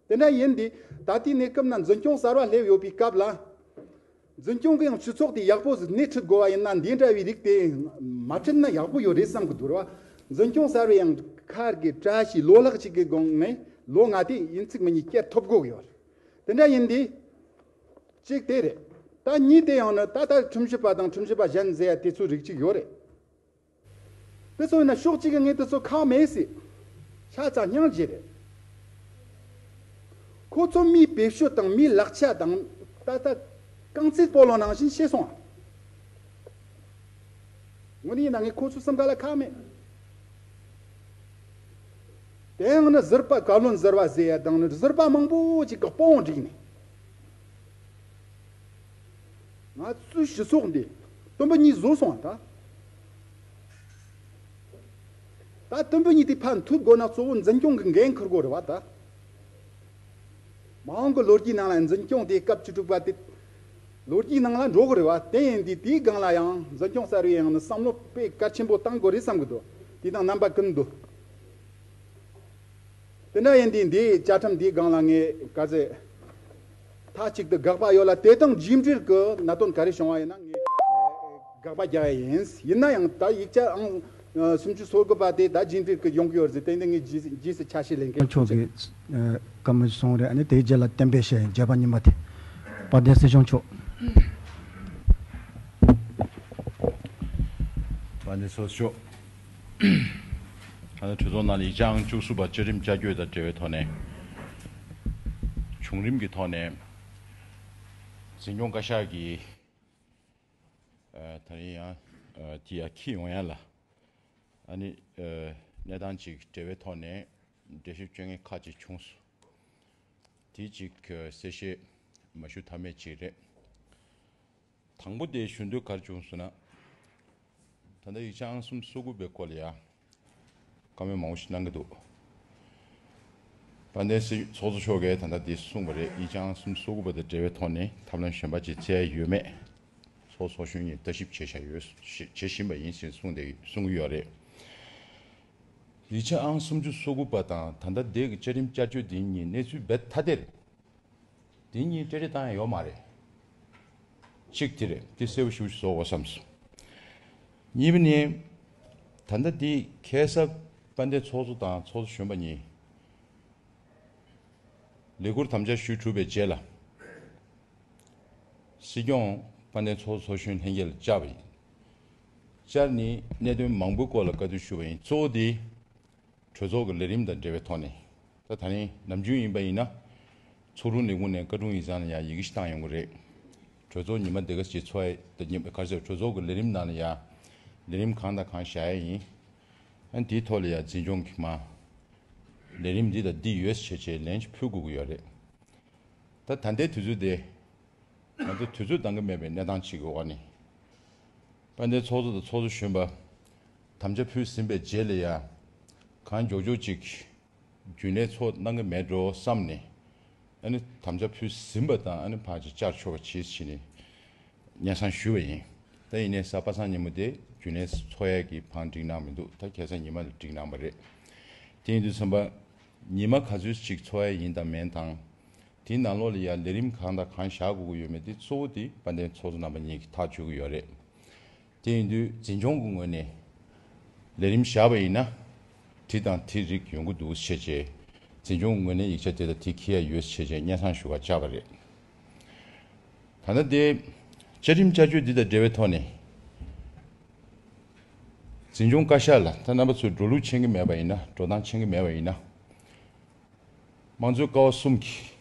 དེ་འདྲ་ཡིན་དུས་ད་ལྟའི་གནས་སྐབས་ན་འཛིན་སྐྱོང་གསར་བ་སླེབས་ཡོད་པའི་སྐབས་ལ། འཛིན་སྐྱོང་གི་ཡང་སྤྱི་ཚོགས་དེ་ཡག་པོ་ཟིག་སྣེ་ཁྲིད་དགོས་བ་ཡིན་ན་འདི་འདྲ་བའི་རིགས་དེ་མ་ཁྲིད་ན་ཡག་པོ་ཡོད་རེད་བསམ་གི་འདུག་རེད་བ། འཛིན་སྐྱོང་གསར་བའི་ཡང་ཁར་གི་བཀྲ་ཤིས་ལོ་ལྷག་ཅིག་གི་གོང་ནས་ལོ་ལྔ་དེ་ཡིན་ཚིག་མི་ཉིད་བསྐྱལ་ཐུབ་དགོས་གི་ཡོད་རེད། དེ་འདྲ་ཡིན་དུས། གཅིག་དེ་རེད། ད་གཉིས་དེ་ཡང་ནི་ད་ལྟ་ཁྲིམས་ཞིབ་པ་དང་ཁྲིམས་ཞིབ་པ་གཞན་ཟེར་ཡ་དེ་ཚོའི་རིགས་གཅིག་ཡོད་རེད། དེ་ཚོ་ཡིན་ན་ཕྱོགས་གཅིག་གི་ངས་དེ་ཚོ་ཁག་མེད་ཟེར། ཤ་ཚ་སྙིང་རྗེ་རེད། ཁོ་ཚོ་མིའི་བེད་སྤྱོད་དང་མིའི་ལག་ཆ་དང་ད་ལྟ་རྐང་རྩེད་སྤོ་ལོ་ནང་བཞིན་བྱས་སོང་ཨ། དངོས་གནས་ཡིན་ན་ངས་ཁོ་ཚོའི་སེམས་ཁ་ལ་ཁག་མེད། དེ་ཡང་ནི་ཟུར་པ་བཀའ་བློན་ཟུར་པ་ཟེར་ཡ་དང་ནི་ཟུར་པ་མང་པོ་ཅིག་གི་དཔུང་བསྒྲིགས་ནས། ང་ཚོའི་སྤྱི་ཚོགས་འདི་དུམ་བུ་གཉིས་བཟོས་སོང་བ་ད། ད་དུམ་བུ་གཉིས་དེ་ཕར་མཐུད་དགོས་ན་གཙོ་བོ་འཛིན་སྐྱོང་གི་འགན་འཁུར་དགོས་རེད་བ་ད། མ་འོངས་ཀྱི་ལོ་རྒྱུས་ནང་ལ་འཛིན་སྐྱོང་དེ་སྐབས་བཅུ་དྲུག་པ་དེ་ལོ་རྒྱུས་ནང་ལ་འགྲོ་གི་རེད་བ། དེ་ཡིན་དུས་དེའི་སྒང་ལ་ཡང་འཛིན་སྐྱོང་གསར་བའི་ཡང་ནི་བསམ་བློ་དཔེ་གལ་ཆེན་པོ་བཏང་དགོས་རེད་བསམ་གི་འདུག་དེ་དང་རྣམ་པ་ཀུན་འདུག་དེ་འདྲ་ཡིན་དུས་འདིའི་བཅའ་ཁྲིམས་འདིའི་སྒང་ལ་ངས་ག་ཚད་མཐའ་གཅིག་ཏུ་དགག་པ་ཡོད་ལ་དེ་དང་རྒྱུད་འབྲེལ་གྱི་གནད་དོན་ག་རེ་བྱུང་བ་ཡིན་ན་ངས་དགག་པ་རྒྱག་ཡ་ཡིན། ཡིན་ན་ཡང་ད་ཡིག་ཆ་ཨང་སུམ་ཅུ་སོ་དགུ་པ་དེ་ད་རྒྱུད་འབྲེལ་གྱི་ཡོང་གི་ཡོད་རེད་ཟེར་དེ་འདི་ངས་རྗེས་རྗེས་སུ་ཆ་ཤས་ལེན་མཁན་མཆོག་གིས་བཀའ་མོལ་གསུངས་རེད། ཨ་ནི་དེའི་རྗེས་ལ་གཏན་འབེབས་བྱས་ཡིན། རྒྱལ་བ་ཉི་མ་དེ་དཔལ་ལྡན་སྲིད་སྐྱོང་མཆོག་དཔལ་ལྡན་ཚོགས་གཙོ་མཆོག་ཨ་ནི་གྲོས་ཚོགས་ནང་ལ་ཡིག་ཆ་ཨང་བཅུ་གསུམ་པ་བཅའ་ཁྲིམས་བསྐྱར་བཅོས་དང་འབྲེལ་བའི་ཐོག་ནས་བྱུང་རིམ་གྱི་ཐོག་ནས་འཛིན་སྐྱོང་བཀའ་ཤག་གིས་ཨ་ད་རིང་ཡང་ཨ་དེ་ཡར་འཁྱེར་ཡོང་ཡ་ལ་ཨ་ནི་ཨ་གནས་སྟངས་ཅིག་འབྲེལ་བའི་ཐོག་ནས་འགྲེལ་བཤད་བྱེད་མཁན་ཁག་ཅིག་བྱུང་སོང་། དེ་ཅིག་གསལ་བཤད་མ་ཞུ་ཐབས་མེད་ཅིག་རེད། དང་པོ་དེ་ཞུ་འདོད་ག་རེ་བྱུང་སོང་ན། ད་ལྟ་ཡིག་ཆ་ཨང་སུམ་ཅུ་སོ་དགུ་པའི་སྐོར་ལ་ཡ་བཀའ་མོལ་མང་པོ་ཞིག་གནང་གི་འདུག་དཔལ་ལྡན་སྲིད་ཚོགས་གཙོ་མཆོག་གིས་ད་ལྟ་འདི་གསུངས་པ་རེད། ཡིག་ཆ་ཨང་སུམ་ཅུ་སོ་དགུ་པ་དང་འབྲེལ་བའི་ཐོག་ནས་ཐབས་ལམ་གཞན་པ་ཅིག་བཙལ་ཡ་ཡོད་མེད། ཚོགས་ཚོགས་གཞོན་གཉིས་ལྟ་ཞིབ་བྱེད་བཞག་ཡོད་བྱེད་བཞིན་པ་ཡིན་ཞེས་གསུངས་ཏེ་གསུང་གི་ཡོད་རེད། ཡིག་ཆ་ཨང་སུམ་ཅུ་སོ་དགུ་པ་དང་ད་ལྟ་འདི་གི་བཅའ་ཁྲིམས་བསྐྱར་བཅོས་འདི་གཉིས་གནས་ཚུལ་རྦད་ཐ་དད་རེད། འདི་གཉིས་འབྲེལ་འདྲིས་བཏང་ཡ་ཡོད་མ་རེད། གཅིག་དེ་རེད། འདི་གསལ་པོ་ཞེ་པོ་ཞིག་བཟོ་དགོས་བསམ་སོང་། གཉིས་པ་ནི། ད་ལྟ་འདི་ཁ་སང་དཔལ་ལྡན་ཚོགས་གཙོ་དང་ཚོགས་གཙོ་གཞོན་པ་གཉིས་ལས་ཁུར་དམ་བཅའ་ཞུས་གྲུབ་པའི་རྗེས་ལ། སྲིད་སྐྱོང་དཔལ་ལྡན་ཚོགས་གཙོ་ཚོགས་གཞོན་ལྷན་རྒྱས་ལ་བཅར་བ་ཡིན། བཅར་ནས་གནད་དོན་མང་པོའི་སྐོར་ལ་བཀའ་བསྡུར་ཞུས་པ་ཡིན། གཙོ་བོ་དེ་གྲོས་ཚོགས་ཀྱི་ལས་རིམ་དང་འབྲེལ་བའི་ཐོག་ནས། ད་ད་རིང་ནམ་རྒྱུན་ཡིན་པ་ཡིན་ན། ཚོགས་དྲུང་ལས་ཁུངས་ནས་བཀའ་དྲུང་ཡིག་ཚང་ལ་ཡང་ཡི་གེ་ཞིག་བཏང་ཡོང་གི་རེད། གྲོས་ཚོགས་ཉི་མ་འདི་ག་ཞིག་ཚོགས་ཡ་ད་ཉི་མ་ག་རེ་ཟེར། གྲོས་ཚོགས་ཀྱི་ལས་རིམ་ནང་ལ་ཡ་ལས་རིམ་གང་དང་གང་བཞག་ཡ་ཡིན། ཨ་ནི་དེའི་ཐོག་ལ་ཡ་འཛིན་སྐྱོང་གིས་མར་ལས་རིམ་འདི་དང་འདི་ཡོད་ཟེར་བྱས་ལན་ཞིག་ཕུལ་དགོས་ཀྱི་ཡོད་རེད། ད་ད་ལྟའི་དུས་ཚོད་དེ། ང་ཚོ་དུས་ཚོད་འདང་གི་མེད་པའི་གནས་སྟངས་ཤིག་གི་འོག་ནས། དཔལ་ལྡན་ཚོགས་གཙོ་དང་ཚོགས་གཙོ་གཞོན་པ་དམ་བཅའ་ཕུལ་ཟིན་པའི་རྗེས་ལ་ཡ། གང་མགྱོགས་མགྱོགས་ཅིག་རྒྱུན་ལས་ཚོགས་གནང་གི་མེད་འགྲོ་བསམ་ནས། ཨ་ནི་དམ་བཅའ་ཕུལ་ཟིན་པ་དང་ཨ་ནི་ཕར་ཅིག་བཅར་ཆོག་པ་བྱེད་ཟེར་ནས་སྙན་སེང་ཞུས་པ་ཡིན། ད་ཡིན་ནའི་གཟའ་པ་སངས་ཉིན་མོ་དེ་རྒྱུན་ལས་ཚོགས་ཡས་ཀྱི་བང་བསྒྲིགས་གནང་མི་འདུག་ད་ཁ་སང་ཉི་མ་ལ་བསྒྲིགས་གནང་བ་རེད། དེ་ཡིན་དུས་ཙམ་པ། ཉི་མ་ག་ཚོད་ཅིག་འཚོགས་ཡ་ཡིན་དང་མིན་དང་། དེའི་ནང་ལོགས་ལ་ཡ་ལས་རིམ་གང་དང་གང་བཞག་དགོས་ཀྱི་ཡོད་མེད་དེ་གཙོ་བོ་དེ་དཔལ་ལྡན་ཚོགས་གཙོ་རྣམ་པ་གཉིས་ཀྱིས་ཐག་གཅོད་ཀྱི་ཡོད་རེད། དེ་ཡིན་དུས་འཛིན་སྐྱོང་གི་ངོས་ནས་ལས་རིམ་བཞག་པ་ཡིན་ན། དེ་དང་དེ་རིགས་ཡོང་གི་འདུག་ཟེར་བྱས། འཛིན་སྐྱོང་གི་ངོས་ནས་ཡིག་ཆ་དེ་དང་དེ་འཁྱེར་ཡ་ཡོད་ཟེར་བྱས་སྙན་སེང་ཞུ་བར་བཅར་བ་རེད། ད་ལྟ་དེ་བཅའ་ཁྲིམས་བསྐྱར་བཅོས་འདི་དང་འབྲེལ་བའི་ཐོག་ནས། འཛིན་སྐྱོང་བཀའ་ཤག་ལ་ད་རྣམ་པ་ཚོས་འགྲོ་ལུགས་མཁྱེན་གྱི་མེད་པ་ཡིན་ན། འགྲོ་སྟངས་མཁྱེན་གྱི་མེད་པ་ཡིན་ན། དམངས་གཙོའི་ཀ་བ་གསུམ་གྱི་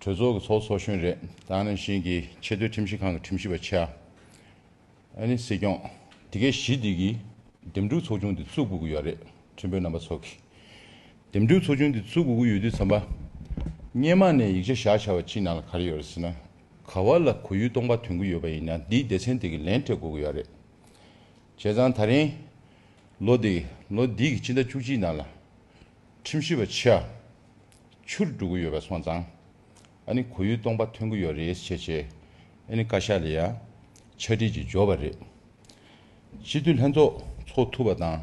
གྲོས་ཚོགས་ཀྱི་ཚོགས་ཚོགས་གཞོན་རེད། ད་ག་ནང་བཞིན་གྱི་ཆེས་མཐོའི་ཁྲིམས་ཞིབ་ཁང་གི་ཁྲིམས་ཞིབ་པ་ཆགས། ཨ་ནི་སྲིད་སྐྱོང་། དེ་གའི་གཞི་འདི་གི་འདེམས་སྒྲུག་ཚོགས་ཆུང་འདི་བཙུགས་དགོས་ཀྱི་ཡོད་རེད། ཁྲིམས་དཔོན་རྣམ་པ་ཚོ་གིས། འདེམས་སྒྲུག་ཚོགས་ཆུང་འདི་བཙུགས་དགོས་ཀྱི་ཡོད་དུས་ཙམ་པ། སྔོན་མ་ནས་ཡིག་ཆ་བཞག་བཞག་པ་གཅིག་ནང་ལ་ག་རེ་ཡོད་རེད་ཟེར་ན། ག་བ་ལ་གོ་ཡུལ་སྟོང་པ་ཐོན་གྱི་ཡོད་པ་ཡིན་ན། འདིའི་སྡེ་ཚན་དེ་གིས་ལན་སྤྲད་དགོས་ཀྱི་ཡོད་རེད། བྱས་ཙང་ད་རིང་ལོ་འདི་ལོ་འདི་གི་སྤྱི་ཟླ་བཅུ་གཅིག་ནང་ལ་ཁྲིམས་ཞིབ་པ་ཆ་བཅུར་འགྲོ་གི་ཡོད་པ་སོང་ཙང་། ཨ་ནི་གོ་ཡུལ་སྟོང་པ་ཐོན་གི་ཡོད་རེད་བྱས་བྱས། ཨ་ནི་བཀའ་ཤག་ལ་ཡ་ཕྱག་བྲིས་ཅིག་འབྱོར་བ་རེད། སྤྱི་འཐུས་ལྷན་ཚོགས་ཚོགས་ཐུབ་པ་དང་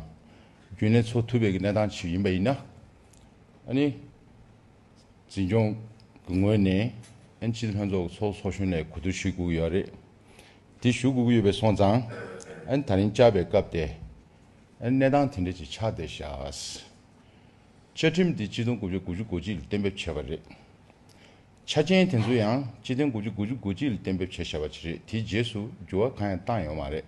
རྒྱུན་ལས་ཚོགས་ཐུབ་པའི་གི་གནས་སྟངས་ཅིག་ཡིན་པ་ཡིན་ན། ཨ་ནི། འཛིན་སྐྱོང་གི་ངོས་ནས་ཨན་སྤྱི་འཐུས་ལྷན་ཚོགས་ཚོགས་ཚོགས་གཞོན་ལ་གོ་བསྡུར་ཞུ་དགོས་ཀྱི་ཡོད་རེད། དེ་ཞུ་དགོས་ཀྱི་ཡོད་པའི་སོང་ཙང་། ཨན་ད་རིང་བཅར་བའི་སྐབས་དེ་ཨན་གནས་སྟངས་དེ་འདྲ་ཅིག་ཆགས་བསྡད་བཞག་བཅའ་ཁྲིམས་དེ་སྤྱི་ཟླ་དགུ་བཅུ་གོ་གཅིག་ལ་གཏན་འབེབས་བྱས་པ་རེད། ཆ་རྐྱེན་དེ་ཚོ་ཡང་སྤྱི་ཟླ་དགུ་བཅུ་གོ་གཅིག་ལ་གཏན་འབེབས་བྱས་བཞག་པ་ཅིག་རེད། དེའི་རྗེས་སུ་འགྱུར་བ་གང་ཡང་བཏང་ཡོད་མ་རེད།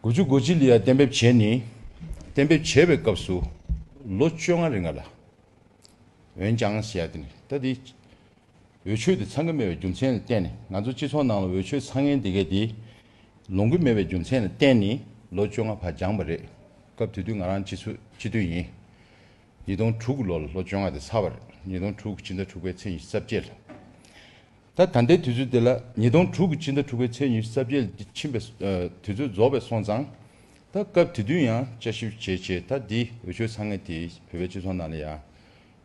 དགུ་བཅུ་གོ་གཅིག་ལ་ཡང་གཏན་འབེབས་བྱས་ནས། གཏན་འབེབས་བྱས་པའི་སྐབས་སུ་ལོ་བཅོ་ལྔ་རིང་ལ་འོན་ཀྱང་ཟེར་ཡ་དེ་ནི་ད་དེ་འོས་ཆོས་དེ་ཚང་གི་མེད་པའི་རྒྱུ་མཚན་ལ་བརྟེན་ནས། ང་ཚོ་སྤྱི་ཚོགས་ནང་ལ་འོས་ཆོས་ཚང་མཁན་དེ་གས་དེ་ལོང་གི་མེད་པའི་རྒྱུ་མཚན་ལ་བརྟེན་ནས་ལོ་བཅོ་ལྔ་ཕར་འགྱངས་པ་རེད། སྐབས་དེ་དུས་ང་རང་སྤྱི་ཚོགས་སྤྱི་འཐུས་ཡིན། ཉིས་སྟོང་དྲུག་གི་ལོ་ལ་ལོ་བཅོ་ལྔ་དེ་ཚར་བ་རེད། ཉིས་སྟོང་དྲུག་གི་ཕྱི་ཟླ་དྲུག་པའི་ཚེས་ཉི་ཤུ་རྩ་བརྒྱད་ལ། ད་ད་ལྟའི་དུས་ཚོད་འདི་ལ་ཉིས་སྟོང་དྲུག་གི་ཕྱི་ཟླ་དྲུག་པའི་ཚེས་ཉི་ཤུ་རྩ་བརྒྱད་ཕྱིན་པའི་ཨ་དུས་ཚོད་རྫོགས་པའི་སོང་ཙང་། ད་སྐབས་དེ་དུས་ཡང་བསྐྱར་ཞིབ་བྱས་བྱས། ད་འདི་འོས་ཆོས་ཚང་མཁན་དེ་བོད་པའི་སྤྱི་ཚོགས་ནང་ལ་ཡང་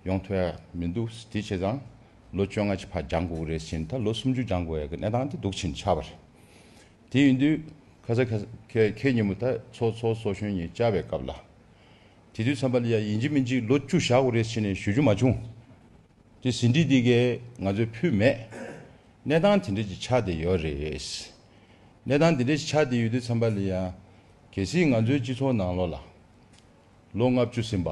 ཡོང་ཐུབ་ཡ་མི་འདུག་དེ་བྱས་ཙང་ལོ་བཅོ་ལྔ་ཅིག་ཕར་འགྱངས་དགོས་རེད་ཟེར་ནས། ད་ལོ་སུམ་ཅུ་འགྱངས་དགོས་ཡ་གི་གནས་སྟངས་དེ་འདུག་ཕྱིན་ཆགས་པ་རེད། དེ་ཡིན་དུས་ཁ་ས་ཁ་ཁེ་ཁེ་ཉིན་མོ་ད་ཚོགས་ཚོགས་ཚོགས་གཞོན་གཉིས་བཅར་བའི་སྐབས་ལ། དེ་དུས་ཙམ་པ་ལ་ཡ་ཡིན་གཅིག་མིན་གཅིག་ལོ་བཅུ་བཞག་དགོས་རེད་ཟེར་ནས་ཞུ་རྒྱུ་མ་བྱུང་། དེ་ཟིན་བྲིས་འདི་གས་ང་ཚོས་ཕུལ་མེད། གནས་སྟངས་དེ་འདྲ་ཅིག་ཆགས་བསྡད་ཡོད་རེད། གནས་སྟངས་དེ་འདྲ་ཅིག་ཆགས་བསྡད་ཡོད་དུས་ཙམ་པ་ལ་ཡ། གལ་སྲིད་ང་ཚོའི་སྤྱི་ཚོགས་ནང་ལོགས་ལ་ལོ་ལྔ་བཅུ་ཟིན་པ།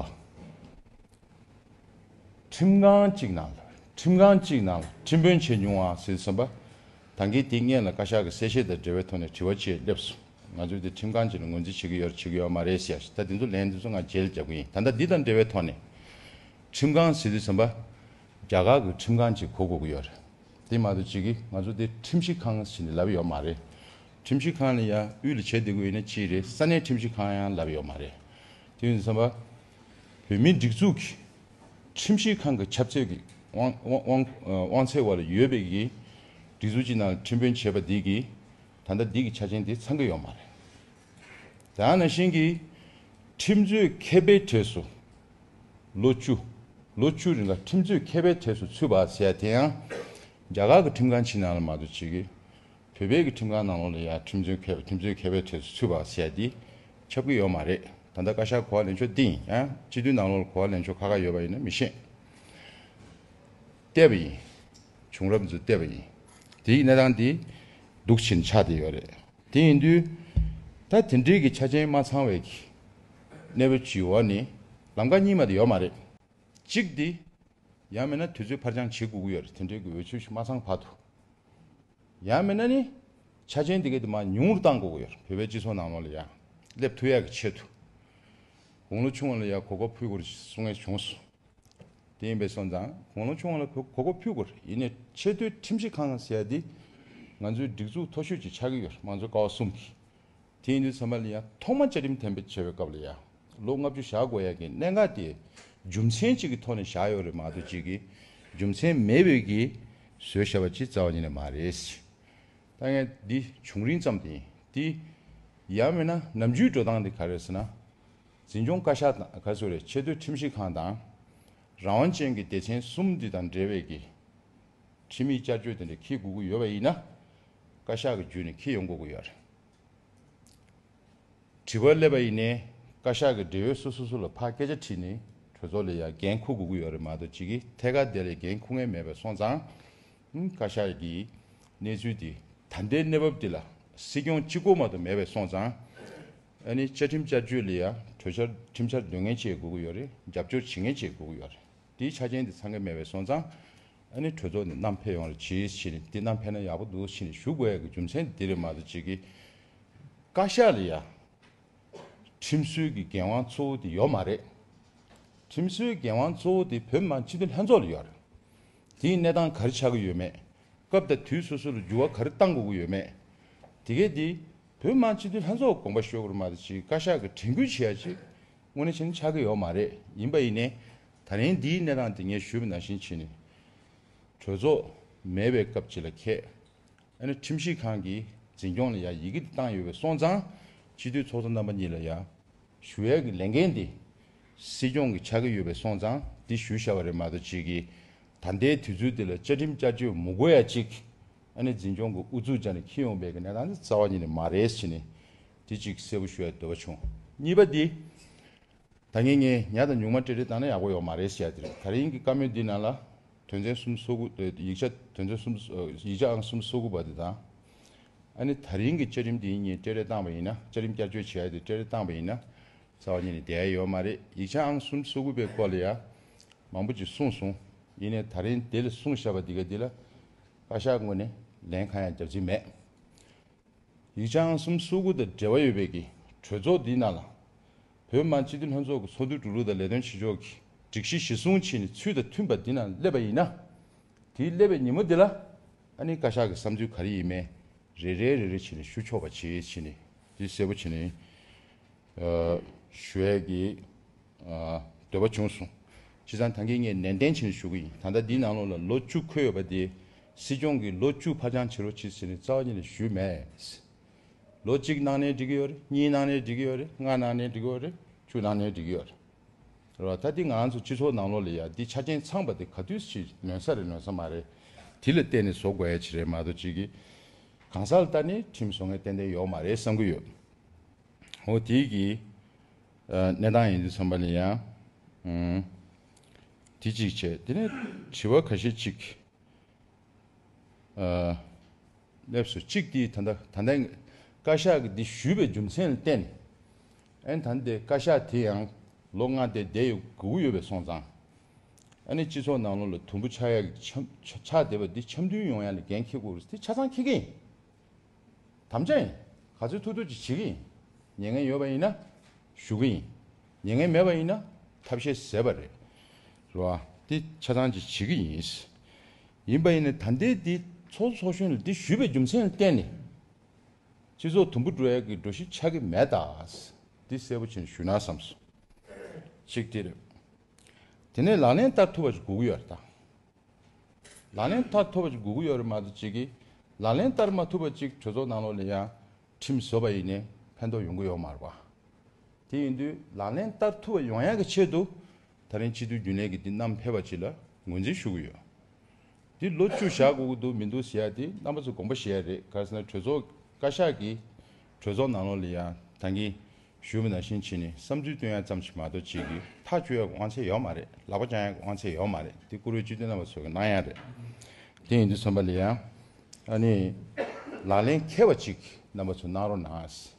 ཁྲིམས་ཁང་གཅིག་ནང་ལ་ཁྲིམས་ཁང་གཅིག་ནང་ལ་ཁྲིམས་དཔོན་བྱས་མྱོང་བ་ཟེར་ཙམ་པ། ད་གིན་དེ་སྔོན་ལ་བཀའ་ཤག་གི་གསལ་བཤད་དང་འབྲེལ་བའི་ཐོག་ནས་དྲི་བ་ཅིག་སླེབས་སོང་། ང་ཚོས་དེ་ཁྲིམས་ཁང་གཅིག་ལ་ངོས་འཛིན་བྱེད་ཀྱི་ཡོད་རེད་བྱེད་ཀྱི་ཡོད་མ་རེད་ཟེར་ཡ་ཞིག་ད་དེ་ཚོ་ལན་དེ་ཚོ་ང་རྗེས་ལ་རྒྱབ་ཀྱི་ཡིན། ད་ལྟ་འདི་དང་འབྲེལ་བའི་ཐོག་ནས། ཁྲིམས་ཁང་ཟེར་དུས་ཙམ་པ། རྒྱ་གར་གྱི་ཁྲིམས་ཁང་ཅིག་གོ་དགོས་ཀྱི་ཡོད་རེད། དེ་མ་གཏོགས་ཅིག་གིས་ང་ཚོ་དེ་ཁྲིམས་ཞིབ་ཁང་ཟེར་ནས་ལབ་ཡོད་མ་རེད། ཁྲིམས་ཞིབ་ཁང་ལ་ཡ་དབུས་ལ་བྱེད་བསྡད་དགོས་ཡིན་ན་ཅི་རེད། ས་གནས་ཁྲིམས་ཞིབ་ཁང་ཡང་ལབ་ཡོད་མ་རེད། དེ་ཡིན་དུས་ཙམ་པ། བོད་མིའི་སྒྲིག་འཛུགས་ཀྱི་ཁྲིམས་ཞིབ་ཁང་གི་ཁྱབ་ཚད་ཀྱི་དབང་དབང་དབང་དབང་ཚད་འོག་ལ་ཡོད་པའི་གི་སྒྲིག་འཛུགས་ཅིག་ནང་ཁྲིམས་དཔོན་བྱས་པ་འདི་གིས་ད་ལྟ་འདི་གི་ཆ་རྐྱེན་དེ་ཚང་གི་ཡོད་མ་རེད། དེ་ནང་བཞིན་གྱི་ཁྲིམས་རྩོད་མཁས་པའི་གྲས་སུ་ལོ་བཅུ། ལོ་བཅུ་རིང་ལ་ཁྲིམས་རྩོད་མཁས་པའི་གྲས་སུ་ཚུད་པ་ཟེར་ཡ་དེ་ཡང་རྒྱ་གར་གྱི་ཁྲིམས་ཁང་ཕྱི་ནང་ལ་མ་གཏོགས་ཅིག་གིས་བོད་པའི་གི་ཁྲིམས་ཁང་ནང་ལོགས་ལ་ཡ་ཁྲིམས་རྩོད་མཁས་པ་ཁྲིམས་རྩོད་མཁས་པའི་གྲས་སུ་ཚུད་པ་ཟེར་ཡ་དེ་ཁྱབ་ཀྱི་ཡོད་མ་རེད། ད་ལྟ་བཀའ་ཤག་གོ་བ་ལེན་ཕྱོགས་འདི་ཡིན། ཡང་སྤྱི་འཐུས་ནང་ལོགས་ལ་གོ་བ་ལེན་ཕྱོགས་ཁག་ཁག་ཡོད་པ་ཡིན་ན་མི་ཤེས། བལྟས་པ་ཡིན། བྱུང་རབས་ཚོ་བལྟས་པ་ཡིན། དེའི་གནས་སྟངས་འདི་སྡུག་ཕྱིན་ཆགས་བསྡད་ཡོད་རེད། དེ་ཡིན་དུས། ད་དེ་འདྲའི་གི་ཆ་རྐྱེན་མ་ཚང་བའི་གི་གནས་བབ་ཅིག་འོག་ནས་ལམ་ཁ་གཉིས་མ་དེ་ཡོད་མ་རེད། གཅིག་འདི། ཡང་མིན་ན་དུས་ཚོད་ཕར་འགྱངས་བྱེད་དགོས་ཀྱི་ཡོད་རེད། དེ་འདྲའི་གི་འོས་ཆོས་ཤིག་མ་ཚང་བར་དུ། ཡང་མིན་ན་ནི། ཆ་རྐྱེན་དེ་ག་དེ་མར་ཉུང་རུ་གཏང་དགོས་ཀྱི་ཡོད་རེད། བོད་པའི་སྤྱི་ཚོགས་ནང་ལོགས་ལ་ཡང་སླེབས་ཐུབ་ཡག་གི་ཆེད་དུ། དགུང་ལོ་ཆུང་བ་ལ་ཡང་གོ་སྐབས་ཕུལ་དགོས་རེད་གསུང་མཁན་བྱུང་སོང་། དེ་ཡིན་པའི་སོང་ཙང་དགུང་ལོ་ཆུང་བ་ལ་གོ་གོ་སྐབས་ཕུལ་དགོས་རེད། ཡིན་ནའི་ཆེས་མཐོའི་ཁྲིམས་ཞིབ་ཁང་ཟེར་ཡ་དེ་ང་ཚོའི་སྒྲིག་འཛུགས་མཐོ་ཤོས་ཅིག་ཆགས་ཀྱི་ཡོད་རེད། དམངས་གཙོའི་ཀ་བ་གསུམ་གྱི། དེ་ཡིན་དུས་ཙམ་པ་ལ་ཡང་ཐོག་མ་བཅའ་ཁྲིམས་གཏན་འབེབས་བྱས་པའི་སྐབས་ལ་ཡང་ལོ་ལྔ་བཅུ་བཞག་དགོས་ཡ་གི་གནད་འགག་དེ་རྒྱུ་མཚན་གཅིག་གི་ཐོག་ནས་བཞག་ཡོད་རེད་མ་གཏོགས་གཅིག་གི་རྒྱུ་མཚན་མེད་པའི་གི་བཟོས་བཞག་པ་ཅིག་རྩ་བ་ཉིད་ནས་མ་རེད། ད་ངས་འདི་བྱུང་རིམ་ཙམ་དེ་ཡིན། འདི་ཡང་མིན་ན་ནམ་རྒྱུན་འགྲོ་སྟངས་འདི་ག་རེ་རེད་ཟེར་ན། འཛིན་སྐྱོང་བཀའ་ཤག་དང་ག་རེ་ཟེར་རེད། ཆེས་མཐོའི་ཁྲིམས་ཞིབ་ཁང་དང་རང་དབང་ཅན་གྱི་སྡེ་ཚན་གསུམ་འདི་དང་འབྲེལ་བའི་གི་ཁྲིམས་ཡིག་བསྐྱར་བཅོས་དེ་འདྲ་འཁྱེར་དགོས་ཀྱི་ཡོད་པ་ཡིན་ན། བཀའ་ཤག་གི་བརྒྱུད་ནས་འཁྱེར་ཡོང་དགོས་ཀྱི་ཡོད་རེད། དྲི་བ་སླེབས་པ་ཡིན་ནའི་བཀའ་ཤག་གི་འབྲེལ་ཡོད་སོ་སོ་སོ་ལ་ཕར་སྐད་ཆ་དྲིས་ནས་གྲོས་ཚོགས་ལ་ཡང་འགན་འཁུར་དགོས་ཀྱི་ཡོད་རེད་མ་གཏོགས་གཅིག་གིས་ཐད་ཀར་དེ་ལ་འགན་འཁུར་མཁན་མེད་པ་སོང་ཙང་། ཨུམ། བཀའ་ཤག་གིས་གནས་ཚུལ་དེ་ ད་ལྟའི་གནས་བབ་འདི་ལ་སྲིད་སྐྱོང་གཅིག་པོ་མ་གཏོགས་མེད་པས་སོང་ཙང་། ཨ་ནི་བཅའ་ཁྲིམས་བསྐྱར་བཅོས་ལ་ཡང་གྲོས་འཆར་ཁྲིམས་འཆར་འདོན་མཁན་བྱེད་དགོས་ཀྱི་ཡོད་རེད། རྒྱབ་སྐྱོར་བྱེད་མཁན་བྱེད་དགོས་ཀྱི་ཡོད་རེད། དེའི་ཆ་རྐྱེན་དེ་ཚང་གི་མེད་པས་སོང་ཙང་། ཨ་ནི་གྲོས་ཚོགས་ནས་བསྣམས་ཕེབས་ཡོང་རེ་བྱེད་ཕྱིན་ནས་དེ་བསྣམས་ཕེབས་ན་ཡག་པོ་འདུག་ཕྱིན་ནས་ཞུ་དགོས་ཡ་གི་རྒྱུ་མཚན་འདི་རེད་མ་གཏོགས་ཅིག་གི། བཀའ་ཤག་ལ་ཡ། ཁྲིམས་བཟོའི་གི་འགན་དབང་གཙོ་བོ་དེ་ཡོད་མ་རེད། ཁྲིམས་བཟོའི་འགན་དབང་གཙོ་བོ་དེ་བོད་མི་མང་སྤྱི་འཐུས་ལྷན་ཚོགས་ལ་ཡོད་རེད། དེའི་གནས་སྟངས་ག་རེ་ཆགས་ཀྱི་ཡོད་མེད། སྐབས་དང་དུས་སོ་སོ་ལ་འགྱུར་བ་ག་རེ་བཏང་དགོས་ཀྱི་ཡོད་མེད། དེ་གས་དེ་བོད་མི་མང་སྤྱི་འཐུས་ལྷན་ཚོགས་དགོངས་པ་ཞུ་དགོས་རེད་མ་གཏོགས་ཅིག་བཀའ་ཤག་གི་དྲན་སྐུལ་བྱེད་ཡ་ཅིག་དངོས་གནས་བྱས་ན་ཆགས་ཀྱི་ཡོད་མ་རེད། ཡིན་པ་ཡིན་ནའི་ད་རིང་འདིའི་གནས་སྟངས་དེ་ངས་ཞུས་པ་ནང་བཞིན་བྱས་ནས་གྲོས་ཚོགས་མེད་པའི་སྐབས་ཅིག་ལ་ཁེལ། ཨ་ནི་ཁྲིམས་ཞིབ་ཁང་གི་འཛིན་སྐྱོང་ལ་ཡང་ཡི་གེ་འདི་བཏང་ཡོད་པས་སོང་ཙང་། སྤྱི་འཐུས་ཚོགས་གཙོ་རྣམ་པ་གཉིས་ལ་ཡང་ཞུ་ཡས་ཀྱི་ལས་འགན་འདི་སྲིད་སྐྱོང་གི་ཆགས་ཀྱི་ཡོད་པས་སོང་ཙང་འདི་ཞུས་བཞག་པ་རེད་མ་གཏོགས་ཅིག་གིས་ད་ལྟའི་དུས་ཚོད་འདི་ལ་བཅའ་ཁྲིམས་བསྐྱར་བཅོས་མི་དགོས་ཡ་ཅིག་ཨ་ནི་འཛིན་སྐྱོང་གི་ཨུ་ཚུགས་བྱས་ནས་འཁྱེར་ཡོང་པའི་གི་གནས་སྟངས་འདི་རྩ་བ་ཉིད་ནས་མ་རེད་ཟེར་ནས་འདི་ཅིག་གསལ་པོ་ཞུ་ཡ་འདོད་པ་བྱུང་། གཉིས་པ་འདི། ད་ངས་ངས་ཉ་དང་ཉུང་མ་སྤྲེལ་སྤྲེལ་བཏང་ན་ཡག་པོ་ཡོད་མ་རེད་ཟེར་ཡ་དེ་རེད། ད་རིང་གི་བཀའ་མོལ་འདི་ནང་ལ་དོན་ཚན་གསུམ་སོ་དགུ། ཡིག་ཆ་དོན་ཚན་གསུམ། ཡིག་ཆ་ཨང་གསུམ་སོ་དགུ་པ་དེ་དང་། ཨ་ནི་ད་རིང་གི་བཅའ་ཁྲིམས་འདི་ངས་སྤྲེལ་སྤྲེལ་བཏང་པ་ཡིན་ན། བཅའ་ཁྲིམས་བསྐྱར་བཅོས་བྱེད་ཡ་དེ་སྤྲེལ་སྤྲེལ་བཏང་པ་ཡིན་ན་རྩ་བ་ཉིད་ནས་བསྡད་ཡ་ཡོད་མ་རེད། ཡིག་ཆ་ཨང་གསུམ་སོ་དགུ་པའི་སྐོར་ལ་ཡ་མང་པོ་ཅིག་གསུངས་སོང་། ཡིན་ནའི་ད་རིང་དེ་ལ་གསུངས་བཞག་པ་འདི་ག་འདི་ལ་བཀའ་ཤག་ངོས་ནས་ལན་གང་ཡང་རྒྱབ་རྩིས་མེད། ཡིག་ཆ་ཨང་གསུམ་སོ་དགུ་དང་འབྲེལ་བ་ཡོད་པའི་གི་གྲོས་ཚོགས་འདིའི་ནང་ལ། བོད་མི་མང་སྤྱི་འཐུས་ལྷན་ཚོགས་ཀྱི་ཚོགས་འདུའི་འགྲོ་ལུགས་དང་ལས་དོན་བྱེད་ཕྱོགས་ཀྱི་སྒྲིག་གཞི་གཞིར་བཟུང་བྱས་ནས་ཚུལ་དང་མཐུན་པ་འདི་ནང་སླེབས་པ་ཡིན་ན། དེའི་སླེབས་པའི་ཉིན་མོ་འདི་ལ་ཨ་ནི་བཀའ་ཤག་གི་བསམ་ཚུལ་ག་རེ་ཡིན་མིན་རེ་རེ་རེ་རེ་བྱས་ནས་ཞུ་ཆོག་པ་བྱེད་བྱས་ནས་འདི་གསལ་པོ་བྱས་ནས། ཨ། ཞུ་ཡས་ཀྱི། ཨ། འདོད་པ་བྱུང་སོང་། བྱས་ཙང་ད་གིན་ངས་ནན་ཏན་བྱས་ནས་ཞུ་གི་ཡིན། ད་ལྟ་འདིའི་ནང་ལོགས་ལ་ལོ་བཅུ་འཁོད་ཡོད་པ་དེ་སྲིད་སྐྱོང་གིས་ལོ་བཅུ་ཕར་འགྱངས་བྱེད་རོགས་བྱེད་ཟེར་ནས་རྩ་བ་ཉིད་ནས་ཞུས་མེད། ལོ་གཅིག་གནང་ནའི་འགྲིག་གི་ཡོད་རེད། གཉིས་གནང་ནའི་འགྲིག་གི་ཡོད་རེད། ལྔ་གནང་ནའི་འགྲིག་གི་ཡོད་རེད། བཅུ་གནང་ནའི་འགྲིག་གི་ཡོད་རེད། རེད་བ། ད་འདི་ང་རང་ཚོ་སྤྱི་ཚོགས་ནང་ལོགས་ལ་ཡ་འདི་ཆ་རྐྱེན་ཚང་པ་དེ་ག་དུས་ཤིག་ལོན་ས་རེད་ལོན་ས་མ་རེད། དེ་ལ་བརྟེན་ནས་བཟོ་དགོས་ཡ་ཅིག་རེད་མ་གཏོགས་ཅིག་གིས་གང་ཟག་ལ་ལྟ་ནས་ཁྲིམས་བཟོ་མཁན་ཏན་ཏན་ཡོད་མ་རེད་བསམ་གྱི་ཡོད། འོ་དེ་གི། ཨ། གནས་སྟངས་ཡིན་དུས་ཙམ་པ་ལ་ཡང་། ཨུམ། དེ་གཅིག་བྱས། དེ་ནས་དྲི་བ་ཁ་ཤས་གཅིག་ཨ། སླེབས་སོང་། གཅིག་དེ་ད་ལྟ་ད་ལྟ་བཀའ་ཤག་གིས་འདི་ཞུས་པའི་རྒྱུ་མཚན་ལ་བརྟེན་ནས། ཨ་ནི་ད་ལྟའི་བཀའ་ཤག་དེ་ཡང་ལོ་ལྔ་དེ་བསྡད་ཡོད་དགོས་ཀྱི་ཡོད་པས་སོང་ཙང་། ཨ་ནི་སྤྱི་ཚོགས་ནང་ལོགས་ལ་དུམ་བུ་ཆགས་ཡག་གི་འཆམ་ཆགས་བསྡད་པ་འདི་འཆམ་མཐུན་ཡོང་ཡག་ལ་འགན་འཁྱེར་དགོས་རེད། དེ་ཆ་ཚང་འཁྱེར་གྱི་ཡིན། དམ་བཅའ་ཡིན། ག་ཚོད་ཐུབ་ཐུབ་ཅིག་བྱེད་ཀྱི་ཡིན། ཉན་མཁན་ཡོད་པ་ཡིན་ན་ཞུ་གི་ཡིན། ཉན་མཁན་མེད་པ་ཡིན་ན་ཐབས་ཤེས་ཟད་པ་རེད། རེད་བ། དེ་ཆ་ཚང་ཅིག་བྱེད་ཀྱི་ཡིན། ཡིན་པ་ཡིན་ན་ད་ལྟའི་འདི་ཚོགས་གཙོ་ཚོགས་གཞོན་ལ་འདི་ཞུས་པའི་རྒྱུ་མཚན་ལ་བརྟེན་ནས་སྤྱི་ཚོགས་དུམ་བུ་འགྲོ་ཡག་གི་འགྲོ་གཞི་ཆགས་ཀྱི་མེད་ད། འདི་གསལ་པོ་བྱས་ནས་ཞུ་ན་བསམ་སོང་། གཅིག་དེ་རེད། དེ་ནས་ལག་ལེན་བསྟར་ཐུབ་པ་ཅིག་དགོས་ཀྱི་ཡོད་རེད་ད། ལག་ལེན་བསྟར་ཐུབ་པ་ཅིག་དགོས་ཀྱི་ཡོད་རེད་མ་གཏོགས་ཅིག་གིས་ལག་ལེན་བསྟར་མ་ཐུབ་པ་ཅིག་གྲོས་ཚོགས་ནང་ལོགས་ལ་ཡང་ཁྲིམས་བཟོས་པ་ཡིན་ནའི་ཕན་ཐོགས་ཡོང་གི་ཡོད་མ་རེད་པ། དེ་ཡིན་དུས་ལག་ལེན་བསྟར་ཐུབ་པ་ཡོང་ཡག་གི་ཆེད་དུ་ད་རིང་སྤྱི་འཐུས་རྒྱུན་ལས་ཀྱིས་འདི་བསྣམས་ཕེབས་པ་ཅིག་ལ་ངོས་འཛིན་ཞུ་གི་ཡོད། འདི་ལོ་བཅུ་བཞག་དགོས་ཀྱི་འདུག་མི་འདུག་ཟེར་ཡ་དེ་རྣམ་པ་ཚོ་དགོངས་པ་བཞེས་ཡ་རེད། ག་རེ་ཟེར་ན་གྲོས་ཚོགས་བཀའ་ཤག་གིས་གྲོས་ཚོགས་ནང་ལོགས་ལ་ཡང་ད་གིན་ཞུས་པ་ནང་བཞིན་བྱས་ནས་བསམ་ཚུལ་བཏོན་ཡ་ཙམ་ཞིག་མ་གཏོགས་ཅིག་གིས་ཐག་གཅོད་ཡ་དབང་ཚད་ཡོད་མ་རེད། ལག་པ་བརྐྱང་ཡ་དབང་ཚད་ཡོད་མ་རེད། དེ་བཀུར་འོས་སྤྱི་འཐུས་རྣམ་པ་ཚོ་གིས་གནང་ཡ་རེད། དེ་ཡིན་དུས་ཙམ་པ་ལ་ཡང་ཨ་ནི་ལག་ལེན་འཁེལ་བ་ཅིག་རྣམ་པ་ཚོ་གནང་རོགས་གནང་།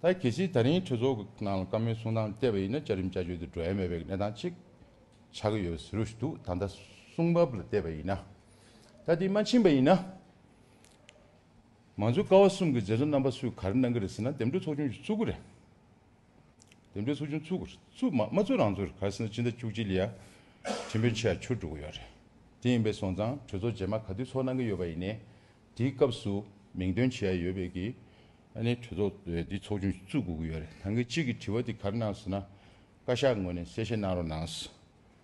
ད་གལ་སྲིད་ད་རིང་གྲོས་ཚོགས་ཀྱི་ནང་ལ་བཀའ་མོལ་གསུང་སྟངས་བལྟས་པ་ཡིན་ན་བཅའ་ཁྲིམས་བསྐྱར་བཅོས་དེ་འགྲོ་ཡ་མེད་པའི་གནས་སྟངས་ཅིག་ཆགས་ཀྱི་ཡོད་ཟེར་རོ་ཞིག་འདུག་ད་ལྟ་གསུང་བབ་ལ་བལྟས་པ་ཡིན་ན། ད་དེ་མ་ཕྱིན་པ་ཡིན་ན། མང་གཙོའི་ཀ་བ་གསུམ་གྱི་མཛད་གཙོ་རྣམ་པ་ཚོས་ག་རེ་གནང་གི་རེད་ཟེར་ན་འདེམས་སྒྲུག་ཚོགས་ཆུང་ཞིག་བཙུགས་ཀྱི་རེད། འདེམས་སྒྲུག་ཚོགས་ཆུང་བཙུགས་དགོས་རེད། བཙུགས་མ་མ་བཙུགས་རང་བཙུགས་རེད། ག་རེ་ཟེར་ན་ཕྱི་ཟླ་བཅུ་གཅིག་ལ་ཡ་ཁྲིམས་དཔོན་ཆེ་བ་ཕྱིར་འགྲོ་གི་ཡོད་རེད། དེ་ཡིན་པས་སོང་ཙང་གྲོས་ཚོགས་རྗེས་མ་ག་དུས་ཚོགས་གནང་གི་ཡོད་པ་ཡིན་ནའི་དེའི་སྐབས་སུ་མིང་འདོན་བྱེད་ཡ་ཡོད་པའི་གི་ཨ་ནི་གྲོས་ཚོགས་འདི་ཚོགས་ཆུང་བཙུགས་དགོས་ཀྱི་ཡོད་རེད། ད་གིན་གཅིག་གི་དྲི་བ་འདི་ག་རེ་གནང་ཟེར་ན། བཀའ་ཤག་ངོས་ནས་གསལ་བཤད་གནང་རོགས་གནང་།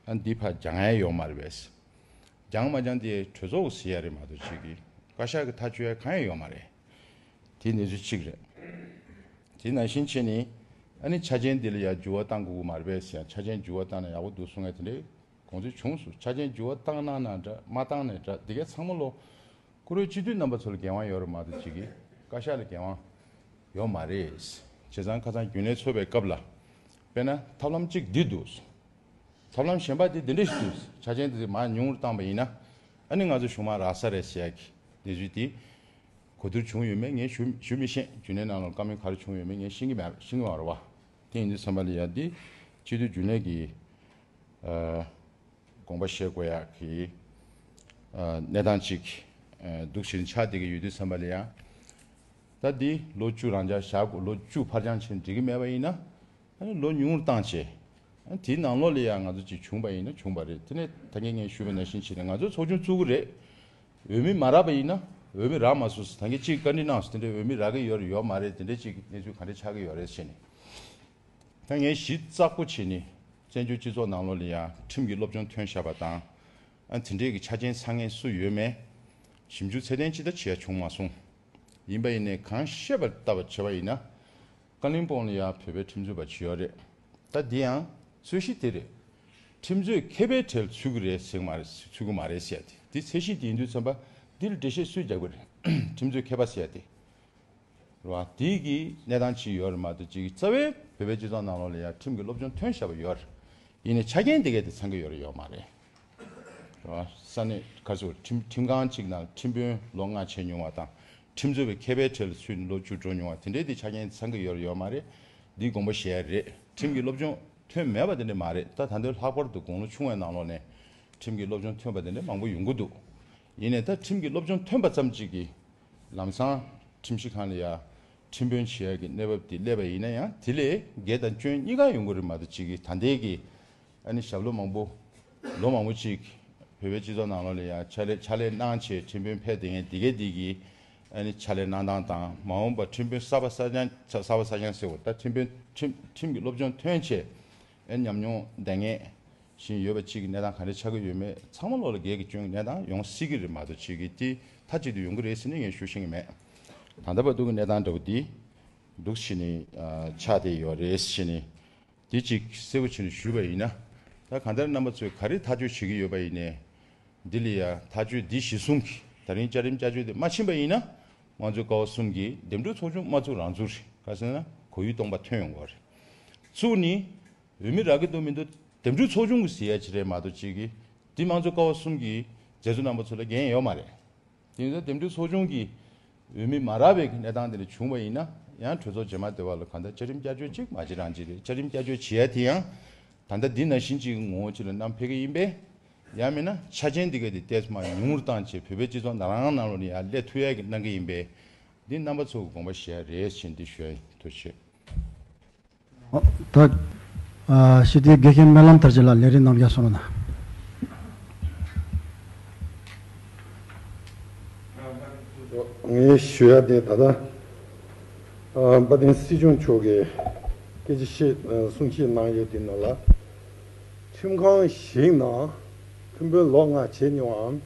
ཨ་འདི་ཕར་སྦྱང་ཡ་ཡོད་མ་རེད་པས། སྦྱང་མ་སྦྱང་དེ་གྲོས་ཚོགས་ཟེར་ཡ་རེད་མ་གཏོགས་ཅིག་གི་བཀའ་ཤག་གི་ཐག་གཅོད་ཡ་གང་ཡང་ཡོད་མ་རེད། དེ་གནས་ཚུལ་གཅིག་རེད། དེ་ནང་བཞིན་བྱས་ནས་ཨ་ནི་ཆ་རྐྱེན་འདི་ལ་ཡ་འགྱུར་བ་གཏང་དགོས་ཀྱི་མ་རེད་པས་ཟེར་ཡ། ཆ་རྐྱེན་འགྱུར་བ་བཏང་ན་ཡག་པོ་འདུག་གསུང་ཡ་དེ་འདྲའི་དགོངས་ཚུལ་བྱུང་སོང་། ཆ་རྐྱེན་འགྱུར་བ་བཏང་གནང་ན་འདྲ་མ་བཏང་ནའི་འདྲ་འདི་གའི་ཚང་མ་ལོ། བཀུར་འོས་སྤྱི་འཐུས་རྣམ་པ་ཚོ་ལ་འགན་དབང་ཡོད་རེད་མ་གཏོགས་ཅིག་གི་བཀའ་ཤག་ལ་འགན་དབང་ཡོད་མ་རེད། བྱས་ཙང་ཁ་སང་རྒྱུན་ལས་ཚོགས་པའི་སྐབས་ལ་དཔེར་ན་ཐབས་ལམ་གཅིག་འདི་འདུག་ཐབས་ལམ་གཞན་པ་དེ་འདི་འདྲ་ཞིག་འདུག་ཆ་རྐྱེན་དེ་མར་ཉུང་རུ་བཏང་པ་ཡིན་ན་ཨ་ནི་ང་ཚོ་གཞུང་མང་རག་ས་རེད་ཟེར་ཡ་གི་གནས་ཚུལ་དེ་ གོ་བསྡུར་བྱུང་ཡོད་མེད་ངས་ཞུ་ཞུ་མི་ཤེས། རྒྱུན་ལས་ནང་ལ་བཀའ་མོལ་ག་རེ་བྱུང་ཡོད་མེད་ངས་ཤེས་ཀྱི་མེད་ཤེས་ཀྱི་མ་རེད་བ། དེ་ཡིན་དུས་ཙམ་པ་ལ་ཡ་འདི་སྤྱི་འཐུས་རྒྱུན་ལས་ཀྱི་ཨ་དགོངས་པ་བཞེས་དགོས་ཡག་གི་ཨ་གནས་སྟངས་ཅིག་ཨ་འདུག་བཞིན་ཆགས་བསྡད་ཀྱི་ཡོད་དུས་ཙམ་པ་ལ་ཡ། ད་འདི་ལོ་བཅུ་རང་འཇགས་བཞག་དགོས། ལོ་བཅུ་ཕར་འགྱངས་བྱས་ནས་འགྲིག་གི་མེད་པ་ཡིན་ན། ཨ་ནི་ལོ་ཉུང་རུ་བཏང་བྱས། ཨ་ནི་དེའི་ནང་ལོགས་ལ་ཡང་ང་ཚོ་ཅིག་བྱུང་པ་ཡིན་ན་བྱུང་བ་རེད། དེ་ནས་ད་གིན་ངས་ཞུས་པ་ནང་བཞིན་བྱས་ནས་ང་ཚོ་ཚོགས་ཆུང་བཙུགས་ཀྱི་རེད། འོས་མི་མ་རག་པ་ཡིན་ན་འོས་མི་རག་མ་སོང་ཟེར། ད་གིན་ཅིག་བཀའ་འདྲི་གནང་སོང་། དེ་འདྲའི་འོས་མི་རག་གི་ཡོད་རེད་ཡོད་མ་རེད། དེ་འདྲའི་ཅིག་གནས་ཚུལ་ག་འདྲ་ཆགས་ཀྱི་ཡོད་རེད་བྱས་ནས། ད་ངས་གཞི་བཙག་པོ་བྱས་ནས་བཙན་བྱོལ་སྤྱི་ཚོགས་ནང་ལོགས་ལ་ཡང་ཁྲིམས་ཀྱི་སློབ་སྦྱོང་ཐོན་བཞག་པ་དང་། ཨ་དེ་འདྲའི་གི་ཆ་རྐྱེན་ཚང་མཁན་སུ་ཡོད་མེད་ཞིབ་འཇུག་ཚད་ལྡན་ཅིག་ད་བྱས་བྱུང་མ་སོང་། ཡིན་པ་ཡིན་ནའི་གང་ཤེས་པར་ལྟ་བ་བྱས་པ་ཡིན་ན། ཀ་ལིང་སྤོང་ལ་ཡང་བོད་པའི་ཁྲིམས་རྩོད་པ་ཅིག་ཡོད་རེད། ད་འདི་ཡང་རྩོད་གཞི་དེ་རེད། ཁྲིམས་རྩོད་མཁས་པའི་གྲལ་ཚུད་ཀྱི་རེད་ཟེར་གྱི་མ་རེད། ཚུད་ཀྱི་མ་རེད་ཟེར་ཡ་དེ། འདི་ཚད་གཞི་དེ་ཡིན་དུས་ཙམ་པ་འདི་ལ་འགྲེལ་བཤད་སུས་རྒྱག་གི་རེད། ཁྲིམས་རྩོད་མཁས་པ་ཟེར་ཡ་དེ། རེད་བ། དེའི་གི་གནས་སྟངས་ཅིག་ཡོད་རེད་མ་གཏོགས་ཅིག་རྩ་བའི་བོད་པའི་སྤྱི་ཚོགས་ནང་ལོགས་ལ་ཡང་ཁྲིམས་ཀྱི་སློབ་སྦྱོང་ཐོན་བཞག་པ་ཡོད་རེད། ཡིན་ནའི་ཆ་རྐྱེན་དེ་གས་དེ་ཚང་གི་ཡོད་རེད་ཡོད་མ་རེད། རེད་བ། ས་གནས་ག་ཚོད་ཁྲིམས་ཁྲིམས་ཁང་ཅིག་ནང་ཁྲིམས་དཔོན་ལོ་ལྔ་བྱས་མྱོང་བ་དང་། ཁྲིམས་རྩོད་པའི་མཁས་པའི་གྲས་ལ་ཚུད་ནས་ལོ་བཅུ་འགྲོ་མྱོང་བ་དེ་འདྲའི་དེ་ཆ་རྐྱེན་ཚང་གི་ཡོད་རེད་ཡོད་མ་རེད། འདི་དགོངས་པ་བཞེས་ཡ་རེད། ཁྲིམས་ཀྱི་སློབ་སྦྱོང་ཐོན་མེད་པ་དེ་འདྲ་མ་རེད། ད་ད་ལྟ་ལྷག་པར་དུ་དགུང་ལོ་ཆུང་བའི་ནང་ལོགས་ནས་ཁྲིམས་ཀྱི་སློབ་སྦྱོང་ཐོན་པ་དེ་འདྲ་མང་པོ་ཡོང་གི་འདུག་ཡིན་ནའི་ད་ཁྲིམས་ཀྱི་སློབ་སྦྱོང་ཐོན་པ་ཙམ་གཅིག་གིས་ལམ་སང་ཁྲིམས་ཞིབ་ཁང་ལ་ཡ་ཁྲིམས་དཔོན་བྱེད་ཡ་གི་གནས་བབ་དེ་སླེབས་པ་ཡིན་ན་ཡང་དེ་ལས་བརྒལ་དང་སྐྱོན་གཉིས་ཀ་ཡོང་གི་རེད་མ་གཏོགས་གཅིག་གིས་ད་ལྟའི་གི་ཨ་ནི་ཞབས་ལོ་མང་པོ་ལོ་མང་པོ་ཅིག་བོད་པའི་སྤྱི་ཚོགས་ནང་ལོགས་ལ་ཡ་ཕྱག་ལས་ཕྱག་ལས་གནང་བྱས་ཁྲིམས་དཔོན་ཕེབས་བསྡད་མཁན་དེ་གས་དེ་གི་ཨ་ནི་ཕྱག་ལས་གནང་སྟངས་དང་མ་འོངས་པ་ཁྲིམས་དཔོན་གསར་པ་གསར་རྐྱང་གསར་པ་གསར་རྐྱང་ཟེར་བ་ད་ཁྲིམས་དཔོན་ཁྲིམས་ཁྲིམས་ཀྱི་སློབ་སྦྱོང་ཐོན་བྱས་ཨ་ནི་ཉམས་མྱོང་ལྡན་མཁན་བཞིན་ཡོད་པ་གཅིག་གི་གནས་སྟངས་ག་འདྲ་ཆགས་ཀྱི་ཡོད་མེད་ཚང་མ་ལོག་ལ་སྒེར་གྱི་སྐྱོན་གྱི་གནས་སྟངས་ཡོང་སྲིད་ཀྱི་རེད་མ་གཏོགས་གཅིག་གིས་དེ་མཐའ་གཅིག་ཏུ་ཡོང་གི་རེད་ཟེར་ནས་ངས་ཞུ་ཤེས་ཀྱི་མེད། ད་ལྟ་བར་དུ་གི་གནས་སྟངས་འདྲ་བོ་འདི་འདུག་བྱས་ནས་ཨ་ཆགས་བསྡད་ཡོད་རེད་ཟེར་ནས་དེ་གཅིག་གསལ་པོ་བྱས་ནས་ཞུས་པ་ཡིན་ན། ད་གང་ལྟར་རྣམ་པ་ཚོས་ག་རེ་ཐག་གཅོད་བྱེད་ཀྱི་ཡོད་པ་ཡིན་ནའི་འདི་ལ་ཡ་ཐག་གཅོད་འདི་གཞི་བཟུང་གིས་ད་རིང་བཅའ་ཁྲིམས་བསྐྱར་བཅོས་དེ་མ་ཕྱིན་པ་ཡིན་ན་དམངས་གཙོའི་ཀ་བ་གསུམ་གྱི་འདེམས་སྒྲུག་ཚོགས་ཆུང་མ་བཙུགས་རང་བཙུགས་རེད། ག་ཟེར་ན་གོ་ཡུལ་སྟོང་པ་ཐོན་ཡོང་གི་རེད། བཙུགས་ནི། འོས་མི་རག་གི་འདུག་མི་འདུག་འདེམས་སྒྲུག་ཚོགས་ཆུང་གི་ཟེར་ཡ་ཅིག་རེད་མ་གཏོགས་གཅིག་གིས་འདི་དམངས་གཙོ་ཀ་བ་གསུམ་གྱི་མཛད་གཙོ་རྣམ་པ་ཚོ་ལ་འགན་ཡོད་མ་རེད། དེ་ཡིན་ཙང་འདེམས་སྒྲུག་ཚོགས་ཆུང་གིས་འོས་མི་མ་རག་པའི་གནས་སྟངས་དེ་འདྲ་བྱུང་བ་ཡིན་ན་ཡང་གྲོས་ཚོགས་རྗེས་མ་དེ་བ་ལ་གང་ལྟར་བཅའ་ཁྲིམས་བསྐྱར་བཅོས་གཅིག་མ་བྱེད་རང་བྱེད་རེད། བཅའ་ཁྲིམས་བསྐྱར་བཅོས་བྱེད་ཡ་དེ་ཡང་ད་ལྟ་འདི་ནང་བཞིན་གཅིག་གི་ངོ་བོ་ཅིག་ལ་བསྣམས་ཕེབས་ཀྱི་ཡིན་པས། ཡང་མིན་ན་ཆ་རྐྱེན་འདི་ག་དེ་ཏོག་ཙམ་ཉུང་རུ་བཏང་བྱས་བོད་པའི་སྤྱི་ཚོགས་ནང་རང་ནང་ལོགས་ནས་ཡར་སླེབས་ཐུབ་ཡ་གི་གནང་གི་ཡིན་པས། འདི་རྣམ་པ་ཚོ་གི་དགོངས་པ་བཞེས་ཡ་རེད་ཅེས་འདི་ཞུ་ཡ་ཡིན། ཐུགས་རྗེ་ཆེ། ད་ཨ་སྤྱི་འཐུས་དགེ་བཤེས་སྨོན་ལམ་དར་རྒྱས་ལགས་ལས་རིམ་རྣམས་ཀྱང་གསུང་རོགས་གནང་། ངས་ཞུ་ཡ་དེ་ད་ལྟ་ཨ་དཔལ་ལྡན་སྲིད་སྐྱོང་མཆོག་གིས་སྐད་ཆ་བཤད་ཨ་གསུང་བཤད་གནང་ཡོད་དེ་ནང་ལ། ཁྲིམས་ཁང་ཞིག་ནང་ཁྲིམས་དཔོན་ལོ་ལྔ་བྱས་མྱོང་བའམ།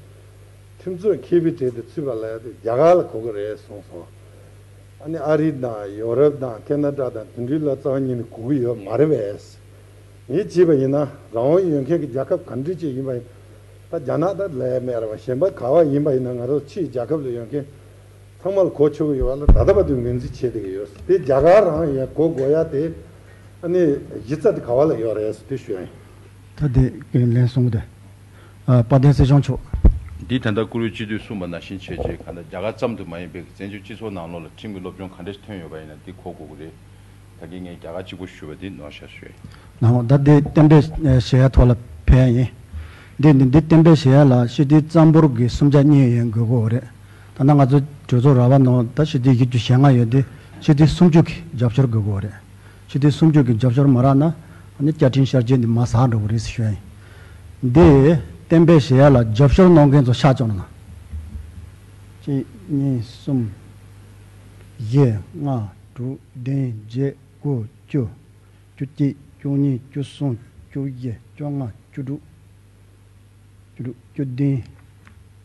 ཁྲིམས་རྩོད་མཁས་པའི་གྲས་དེ་ཚུད་པ་ལ་ཡ་དེ་རྒྱ་གར་ལ་གོ་གི་རེད་གསུངས་སོང་། ཨ་ནི་ཨ་རི་དང་ཡོ་རོབ་དང་ཁེ་ན་ཌ་དང་དེ་འདྲའི་ལ་རྩ་བ་ཉིད་ནས་གོ་གི་ཡོད་མ་རེད་པས། ངས་བྱས་པ་ཡིན་ན་རང་དབང་ཡོད་མཁན་གྱི་རྒྱལ་ཁབ་ག་འདྲ་ཅིག་ཡིན་པ་ཡིན། ད་རྒྱ་ནག་ད་ལས་མེད་ར་བ་གཞན་པ་ག་བ་ཡིན་པ་ཡིན་ན་ང་རང་ཕྱིའི་རྒྱལ་ཁབ་ལ་ཡོད་མཁན་ཚང་མ་ལ་གོ་ཆོད་ཀྱི་ཡོད་པ་ལ་ད་ལྟ་བར་དུ་ངོས་འཛིན་བྱས་བསྡད་ཀྱི་ཡོད། དེ་རྒྱ་གར་རང་ཡང་གོ་དགོས་ཡ་དེ་ཨ་ནི་གཞི་རྩ་དེ་ག་བ་ལ་ཡོད་རེད་ཟེར་དེ་ཞུ་ཡ་ཡིན། ད་དེ་ལན་གསུང་གི་འདུག་ཨ་དཔལ་ལྡན་སྲིད་སྐྱོང་མཆོག་འདི་ད་ལྟ་བཀུར་འོས་སྤྱི་འཐུས་གསུངས་པ་ནང་བཞིན་བྱས་རྗེས་གང་ལྟར་རྒྱ་གར་ཙམ་དུ་མ་ཡིན་པའི་བཙན་བྱོལ་སྤྱི་ཚོགས་ནང་ལོགས་ལ་ཁྲིམས་ཀྱི་སློབ་སྦྱོང་ག་འདྲ་ཞིག་ཐོན་ཡོད་པ་ཡིན་ན་འདི་གོ་དགོས་ཀྱི་རེད། ད་གིན་ངས་རྒྱ་གར་གཅིག་པོ་ཞུས་པ་འདི་ནོར་ཤག་ཞུས། ནའོ་ད་འདི་གཏན་འབེབས་བྱེད་ཡ་ཐོག་ལ་ཕེབས་ཡ་ཡིན། འདི་འདི་འདི་གཏན་འབེབས་བྱེད་ཡ་ལ་སྤྱི་འཐུས་རྩ་འབོར་གྱི་གསུམ་ཆ་གཉིས་ཡན་དགོས་ཀྱི་ཡོད་རེད། ད་ནང་ང་ཚོ་གྲོས་ཚོགས་ར་བ་ནང་ད་སྤྱི་འཐུས་བཞི་བཅུ་ཞེ་ལྔ་ཡོད་དེ་སྤྱི་འཐུས་སུམ་ཅུ་གི་རྒྱབ་སྐྱོར་དགོས་ཀྱི་ཡོད་རེད། སྤྱི་འཐུས་སུམ་ཅུ་གི་རྒྱབ་སྐྱོར་མ་རག་ན་ཨ་ནི་བཅའ་ཁྲིམས་བསྐྱར་བཅོས་འདི་མར་ཟག་འགྲོ་གི་རེད་ཟེར་ཞུ་ཡ་ཡིན། འདི་གཏན་འབེབས་བྱེད་ཡ་ལ་རྒྱབ་སྐྱོར་གནང་མཁན་ཚོ་ཤག་བཅོ་ན། གཅིག་གཉིས་གསུམ། བཞི་ལྔ་དྲུག་བདུན་བརྒྱད་དགུ་བཅུ། བཅུ་གཅིག་བཅུ་གཉིས་བཅུ་གསུམ་བཅུ་བཞི་བཅོ་ལྔ་བཅུ་དྲུག་བཅུ་དྲུག་བཅུ་བདུན།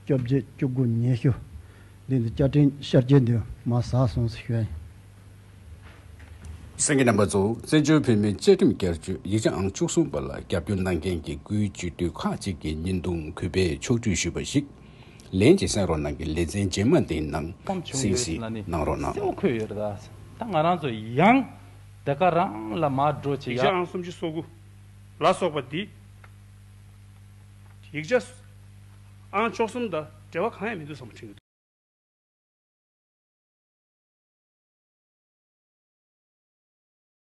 བཅོ་བརྒྱད་བཅུ་དགུ་ཉི་ཤུ། འདི་ནི་བཅའ་ཁྲིམས་བསྐྱར་བཅོས་འདི་མར་ཟག་སོང་ཟེར་ཞུ་ཡ་ཡིན། གསན་མཁན་རྣམ་པ་ཚོ། བཙན་བྱོལ་བོད་མིའི་བཅའ་ཁྲིམས་བསྐྱར་བཅོས་ཡིག་ཆ་ཨང་བཅུ་གསུམ་པ་ལ་རྒྱབ་སྐྱོར་གནང་མཁན་གྱི་སྐུའི་སྤྱི་འཐུས་ཁག་ཅིག་གིས་བརྙན་ཐུང་གུས་པས་ཕྱོགས་བསྒྲིགས་ཞུས་པ་ཞིག་ལན་གཅིག་གསན་རོགས་གནང་གི་ལེ་ཚན་རྗེས་མ་འདིའི་ནང་གསན་གཟིགས་གནང་རོགས་གནང་། གསལ་པོ་འཁོད་ཡོད་རེད་ད། ད་ང་རང་ཚོ་ཡང་དེ་ག་རང་ལ་མར་འགྲོ་བྱེད་ཡིག་ཆ་ཡ། ཨང་སུམ་ཅུ་སོ་དགུ་ལ་སོགས་པ་འདི་ཡིག་ཆ་ཨང་བཅུ་གསུམ་དང་འབྲེལ་བ་གང་ཡང་མི་འདུག་བསམ་པ་དྲན་གྱི་འདུག